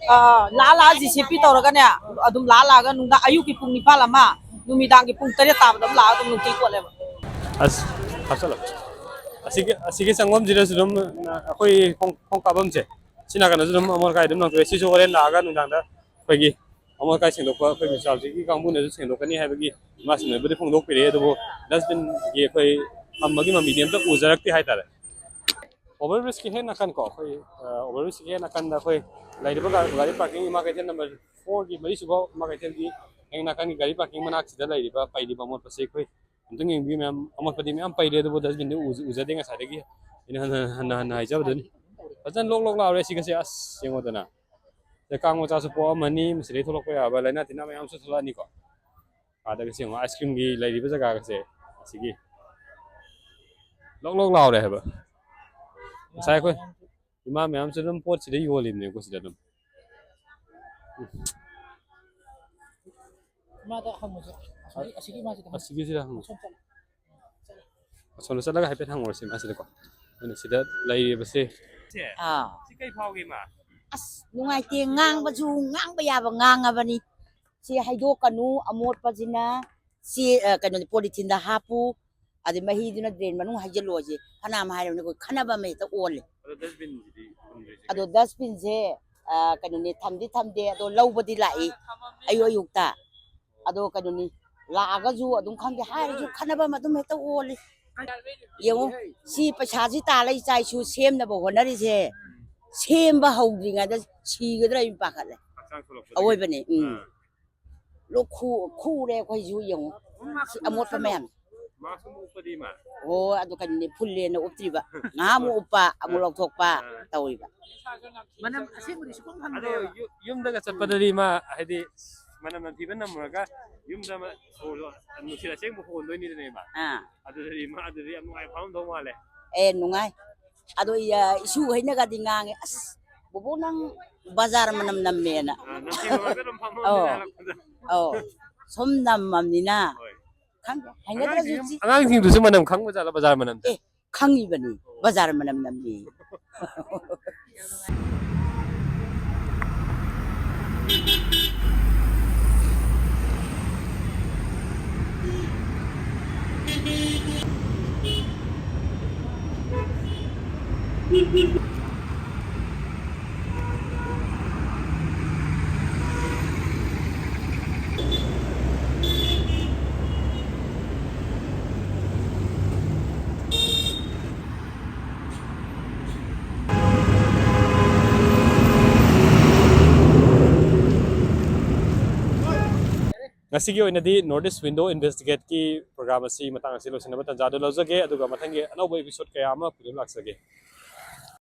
ꯑ, ꯂꯥꯛꯑ ꯂꯥꯛꯑ ꯖꯦ ꯁꯤ ꯕꯤ ꯇꯧꯔꯒꯅꯦ, ꯑꯗꯨꯝ ꯂꯥꯛꯑ ꯂꯥꯛꯑꯒ ꯅꯨꯡꯗꯥꯡ, ꯑꯌꯨꯛꯀꯤ ꯄꯨꯡ ꯅꯤꯄꯥꯟ ꯑꯃ, ꯅꯨꯃꯤꯗꯥꯡꯒꯤ ꯄꯨꯡ ꯇꯔꯦꯠ ꯇꯥꯕꯗ ꯑꯃ ꯂꯥꯛꯑꯒ ꯑꯗꯨꯝ ꯅꯨꯡꯇꯤꯒꯤ ꯀꯣꯠꯂꯦꯕ꯫ ꯑꯁ, ꯍꯥꯞꯆꯜꯂꯣ꯫ ꯑꯁꯤꯒꯤ, ꯑꯁꯤꯒꯤ ꯆꯪꯐꯝꯁꯤꯗꯁꯨ ꯑꯗꯨꯝ ꯑꯩꯈꯣꯏ ꯈꯣꯡ, ꯈꯣꯡ ꯀꯥꯞꯐꯝꯁꯦ, ꯁꯤ ꯅꯥꯀꯟꯗꯁꯨ ꯑꯗꯨꯝ ꯑꯃꯣꯠ ꯑꯀꯥꯏ ꯑꯗꯨꯝ ꯂꯪꯊꯣꯛꯑꯦ꯫ ꯁꯤꯁꯨ ꯍꯣꯔꯦꯟ ꯂꯥꯛꯑꯒ ꯅꯨꯡꯗꯥꯡꯗ ꯑꯩꯈꯣꯏꯒꯤ ꯑꯃꯣꯠ ꯑꯀꯥꯏ ꯁꯦꯡꯗꯣꯛꯄ ꯑꯩꯈꯣꯏ ꯃ꯭ꯌꯨꯅꯤꯁꯤꯄꯥꯂꯤꯇꯤꯒꯤ ꯀꯥꯡꯕꯨꯅꯁꯨ ꯁꯦꯡꯗꯣꯛꯀꯅꯤ ꯍꯥꯏꯕꯒꯤ ꯃꯥꯁꯤꯡꯅꯕꯨꯗꯤ ꯐꯣꯡꯗꯣꯛꯄꯤꯔꯛꯑꯦ, ꯑꯗꯨꯕꯨ ꯗꯁꯕꯤꯟꯒꯤ ꯑꯩꯈꯣꯏ ꯊꯝꯕꯒꯤ ꯃꯃꯤꯗꯤ ꯑꯝꯇ ꯎꯖꯔꯛꯇꯦ ꯍꯥꯏꯇꯥꯔꯦ꯫ ꯑꯣꯚꯔ ꯕ꯭ꯔꯤꯖꯀꯤ ꯍꯦꯛ ꯅꯥꯀꯟ ꯀꯣ, ꯑꯩꯈꯣꯏ, ꯑ, ꯑꯣꯚꯔ ꯕ꯭ꯔꯤꯖꯀꯤ ꯍꯦꯛ ꯅꯥꯀꯟꯗ ꯑꯩꯈꯣꯏ ꯂꯩꯔꯤꯕ ꯒꯥ-, ꯒꯥꯔꯤ ꯄꯥꯔꯀꯤꯡ ꯏꯃꯥ ꯀꯩꯊꯦꯜ ꯅꯝꯕꯔ ꯐꯣꯔꯒꯤ ꯃꯔꯤꯁꯨꯕ ꯏꯃꯥ ꯀꯩꯊꯦꯜꯒꯤ ꯍꯦꯛ ꯅꯥꯀꯟꯒꯤ ꯒꯥꯔꯤ ꯄꯥꯔꯀꯤꯡ ꯃꯅꯥꯛꯁꯤꯗ ꯂꯩꯔꯤꯕ ꯄꯩꯔꯤꯕ ꯑꯃꯣꯠꯄꯁꯦ ꯑꯩꯈꯣꯏ ꯑꯝꯇꯪ ꯌꯦꯡꯕꯤꯌꯨ ꯃꯌꯥꯝ꯫ ꯑꯃꯣꯠꯄꯗꯤ ꯃꯌꯥꯝ ꯄꯩꯔꯦ, ꯑꯗꯨꯕꯨ ꯗꯁꯕꯤꯟꯗꯤ ꯎꯖ-, ꯎꯖꯗꯦ ꯉꯁꯥꯏꯗꯒꯤ꯫ ꯑꯩꯅ ꯍꯟꯅ, ꯍꯟꯅ, ꯍꯟꯅ ꯍꯥꯏꯖꯕꯗꯨꯅꯤ꯫ ꯐꯖꯅ ꯂꯣꯛ ꯂꯣꯛ ꯂꯥꯎꯔꯦ ꯁꯤꯒꯁꯦ, ꯑꯁ, ꯌꯦꯡꯉꯣꯗꯅ꯫ ꯁꯤꯗ ꯀꯥꯡ ꯃꯆꯥꯁꯨ ꯄꯣꯛꯑꯝꯃꯅꯤ, ꯃꯁꯤꯗꯩ ꯊꯣꯛꯂꯛꯄ ꯌꯥꯕ ꯂꯥꯏꯅꯥ ꯇꯤꯟꯅꯥ ꯃꯌꯥꯝꯁꯨ ꯊꯣꯛꯂꯛꯑꯅꯤꯀꯣ꯫ ꯑꯥꯗꯒꯁꯦ ꯌꯦꯡꯉꯣ, ꯑꯥꯏꯁ ꯀ꯭ꯔꯤꯝꯒꯤ ꯂꯩꯔꯤꯕ ꯖꯒꯥꯒꯁꯦ, ꯑꯁꯤꯒꯤ ꯂꯣꯛ ꯂꯣꯛ ꯂꯥꯎꯔꯦ ꯍꯥꯏꯕ꯫ ꯉꯁꯥꯏ ꯑꯩꯈꯣꯏ ꯏꯃꯥ ꯃꯌꯥꯝꯁꯨ ꯑꯗꯨꯝ ꯄꯣꯠ ꯁꯤꯗ ꯌꯣꯜꯂꯤꯕꯅꯦꯀꯣ, ꯁꯤꯗ ꯑꯗꯨꯝ꯫ ꯏꯃꯥꯗ ꯍꯪꯉꯨꯁꯦ꯫ ꯑꯁꯤꯒꯤ, ꯑꯁꯤꯒꯤ ꯏꯃꯥꯁꯤꯗ ꯍꯪꯉꯨ꯫ ꯑꯁꯤꯒꯤꯁꯤꯗ ꯍꯪꯉꯨ꯫ ꯑꯁꯣꯝ ꯆꯠꯂꯣ꯫ ꯑꯁꯣꯝꯗ ꯆꯠꯂꯒ ꯍꯥꯏꯐꯦꯠ ꯍꯪꯉꯨꯔꯁꯤ ꯃꯥꯁꯤꯗꯀꯣ꯫ ꯑꯗꯨꯅ ꯁꯤꯗ ꯂꯩꯔꯤꯕꯁꯦ꯫ ꯑꯥ꯫ ꯁꯤ ꯀꯩ ꯐꯥꯎꯒꯦ, ꯏꯃꯥ? ꯑꯁ, ꯅꯨꯡꯉꯥꯏꯇꯦ꯫ ꯉꯥꯡꯕꯁꯨ ꯉꯥꯡꯕ ꯌꯥꯕ ꯉꯥꯡꯉꯕꯅꯤ꯫ ꯁꯤ ꯍꯩꯗꯣꯛꯀꯅꯨ, ꯑꯃꯣꯠꯄꯁꯤꯅ ꯆꯦ-, ꯑ, ꯀꯩꯅꯣꯗꯤ, ꯄꯣꯂꯤꯊꯤꯟꯗ ꯍꯥꯞꯄꯨ, ꯑꯗꯩ ꯃꯍꯤꯗꯨꯅ ꯗ꯭ꯔꯦꯟ ꯃꯅꯨꯡ ꯍꯩꯖꯤꯜꯂꯨ ꯍꯥꯏꯁꯦ ꯐꯅꯌꯥꯝ ꯍꯥꯏꯔꯕꯅꯤ, ꯑꯩꯈꯣꯏ ꯈꯟꯅꯕ ꯑꯃ ꯍꯦꯛꯇ ꯑꯣꯜꯂꯦ꯫ ꯑꯗꯣ ꯗꯁꯕꯤꯟꯁꯤꯗꯤ ꯊꯝꯗ꯭ꯔꯤꯁꯦ ꯑꯗꯣ ꯀꯩꯒꯤꯅꯣ? ꯗꯁꯕꯤꯟꯁꯦ, ꯑ, ꯀꯩꯅꯣꯅꯤ, ꯊꯝꯗꯤ ꯊꯝꯗꯦ, ꯑꯗꯣ ꯂꯧꯕꯗꯤ ꯂꯥꯛꯏ ꯑꯌꯨꯛ ꯑꯌꯨꯛꯇ꯫ ꯑꯗꯣ ꯀꯩꯅꯣꯅꯤ, ꯂꯥꯛꯑꯒꯁꯨ ꯑꯗꯨꯝ ꯈꯪꯗꯦ, ꯍꯥꯏꯔꯁꯨ ꯈꯟꯅꯕ ꯑꯃ ꯑꯗꯨꯝ ꯍꯦꯛꯇ ꯑꯣꯜꯂꯤ꯫ ꯌꯦꯡꯉꯨ, ꯁꯤ ꯄꯩꯁꯥꯁꯤ ꯇꯥꯜꯂ ꯏꯆꯥ ꯏꯁꯨ ꯁꯦꯝꯅꯕ ꯍꯣꯠꯅꯔꯤꯁꯦ, ꯁꯦꯝꯕ ꯍꯧꯗ꯭ꯔꯤꯉꯩꯗ ꯁꯤꯒꯗ꯭ꯔꯥ ꯑꯩ ꯄꯥꯈꯠꯂꯦ꯫ ꯍꯛꯆꯥꯡ ꯁꯣꯛꯂꯛꯄꯗꯒꯤ? ꯑꯋꯣꯏꯕꯅꯦ, ꯎꯝ꯫ ꯑꯥ꯫ ꯂꯣꯛ ꯈꯨ-, ꯈꯨꯔꯦ ꯑꯩꯈꯣꯏꯁꯨ, ꯌꯦꯡꯉꯨ꯫ ꯁꯤ ꯑꯃꯣꯠꯄ ꯃꯌꯥꯝ꯫ ꯃꯥꯁꯛ ꯑꯃ ꯎꯞꯄꯗꯤ, ꯏꯃꯥ? ꯑꯣ, ꯑꯗꯨ ꯀꯩꯅꯣꯅꯦ, ꯐꯨꯜꯂꯦꯅ ꯎꯞꯇ꯭ꯔꯤꯕ꯫ ꯉꯥꯏꯍꯥꯛ ꯑꯃꯨꯛ ꯎꯞꯄ, ꯑꯃꯨꯛ ꯑꯥ꯫ ꯂꯧꯊꯣꯛꯄ ꯑꯥ꯫ ꯇꯧꯔꯤꯕ꯫ ꯃꯅꯝ ꯑꯁꯦꯡꯕꯗꯤ ꯁꯨꯡꯐꯪ ꯑꯗꯣ ꯐꯪꯗ꯭ꯔꯦꯕ꯫ ꯌꯨ-, ꯌꯨꯝꯗꯒ ꯆꯠꯄꯗꯗꯤ, ꯏꯃꯥ, ꯍꯥꯏꯗꯤ, ꯃꯅꯝ ꯅꯝꯊꯤꯕ ꯅꯝꯃꯨꯔꯒ ꯌꯨꯝꯗ ꯑꯃ ꯍꯣꯜꯂꯣ, ꯅꯨꯡꯁꯤꯠ ꯑꯁꯦꯡꯕ ꯍꯣꯟꯗꯣꯏꯅꯤꯗꯅ, ꯏꯃꯥ꯫ ꯑꯥ꯫ ꯑꯗꯨꯗꯗꯤ, ꯏꯃꯥ, ꯑꯗꯨꯗꯤ ꯌꯥꯝ ꯅꯨꯡꯉꯥꯏ ꯐꯥꯎꯔꯝꯗꯧ ꯃꯥꯜꯂꯦ꯫ ꯑꯦ, ꯅꯨꯡꯉꯥꯏ꯫ ꯑꯗꯣ ꯏ-, ꯏꯁꯨ ꯍꯩꯅꯒꯗꯤ ꯉꯥꯡꯉꯦ, "ꯑꯁ, ꯕꯣꯕꯣ, ꯅꯪ ꯕꯖꯥꯔ ꯃꯅꯝ ꯅꯝꯃꯦꯅ"꯫ ꯑꯥ, ꯅꯝꯊꯤꯕ ꯃꯔꯛꯇ ꯑꯗꯨꯝ ꯐꯝꯃꯝꯅꯤꯅ ꯑꯧ꯫ ꯍꯜꯂꯛꯄꯗ꯫ ꯑꯧ꯫ ꯊꯨꯝ ꯅꯝꯃꯕꯅꯤꯅ꯫ ꯍꯣꯏ꯫ ꯈꯪꯗꯦ, ꯍꯩꯅꯗ꯭ꯔꯁꯨ ꯑꯉꯥꯡꯁꯤꯡ- ꯆꯤ- ꯑꯉꯥꯡꯁꯤꯡꯗꯨꯁꯨ ꯃꯅꯝ ꯈꯪꯕ ꯖꯥꯠꯂ ꯕꯖꯥꯔ ꯃꯅꯝꯗ? ꯑꯦ, ꯈꯪꯉꯤꯕꯅꯤ, ꯕꯖꯥꯔ ꯃꯅꯝ ꯅꯝꯃꯤ꯫ ꯉꯁꯤꯒꯤ ꯑꯣꯏꯅꯗꯤ North East Window Investigateꯀꯤ program ꯑꯁꯤ ꯃꯇꯥꯡ ꯑꯁꯤ ꯂꯣꯏꯁꯤꯟꯅꯕ ꯇꯥꯟꯖꯥꯗꯨ ꯂꯧꯖꯒꯦ, ꯑꯗꯨꯒ ꯃꯊꯪꯒꯤ ꯑꯅꯧꯕ episode ꯀꯌꯥ ꯑꯃ ꯄꯨꯗꯨꯅ ꯂꯥꯛꯆꯒꯦ꯫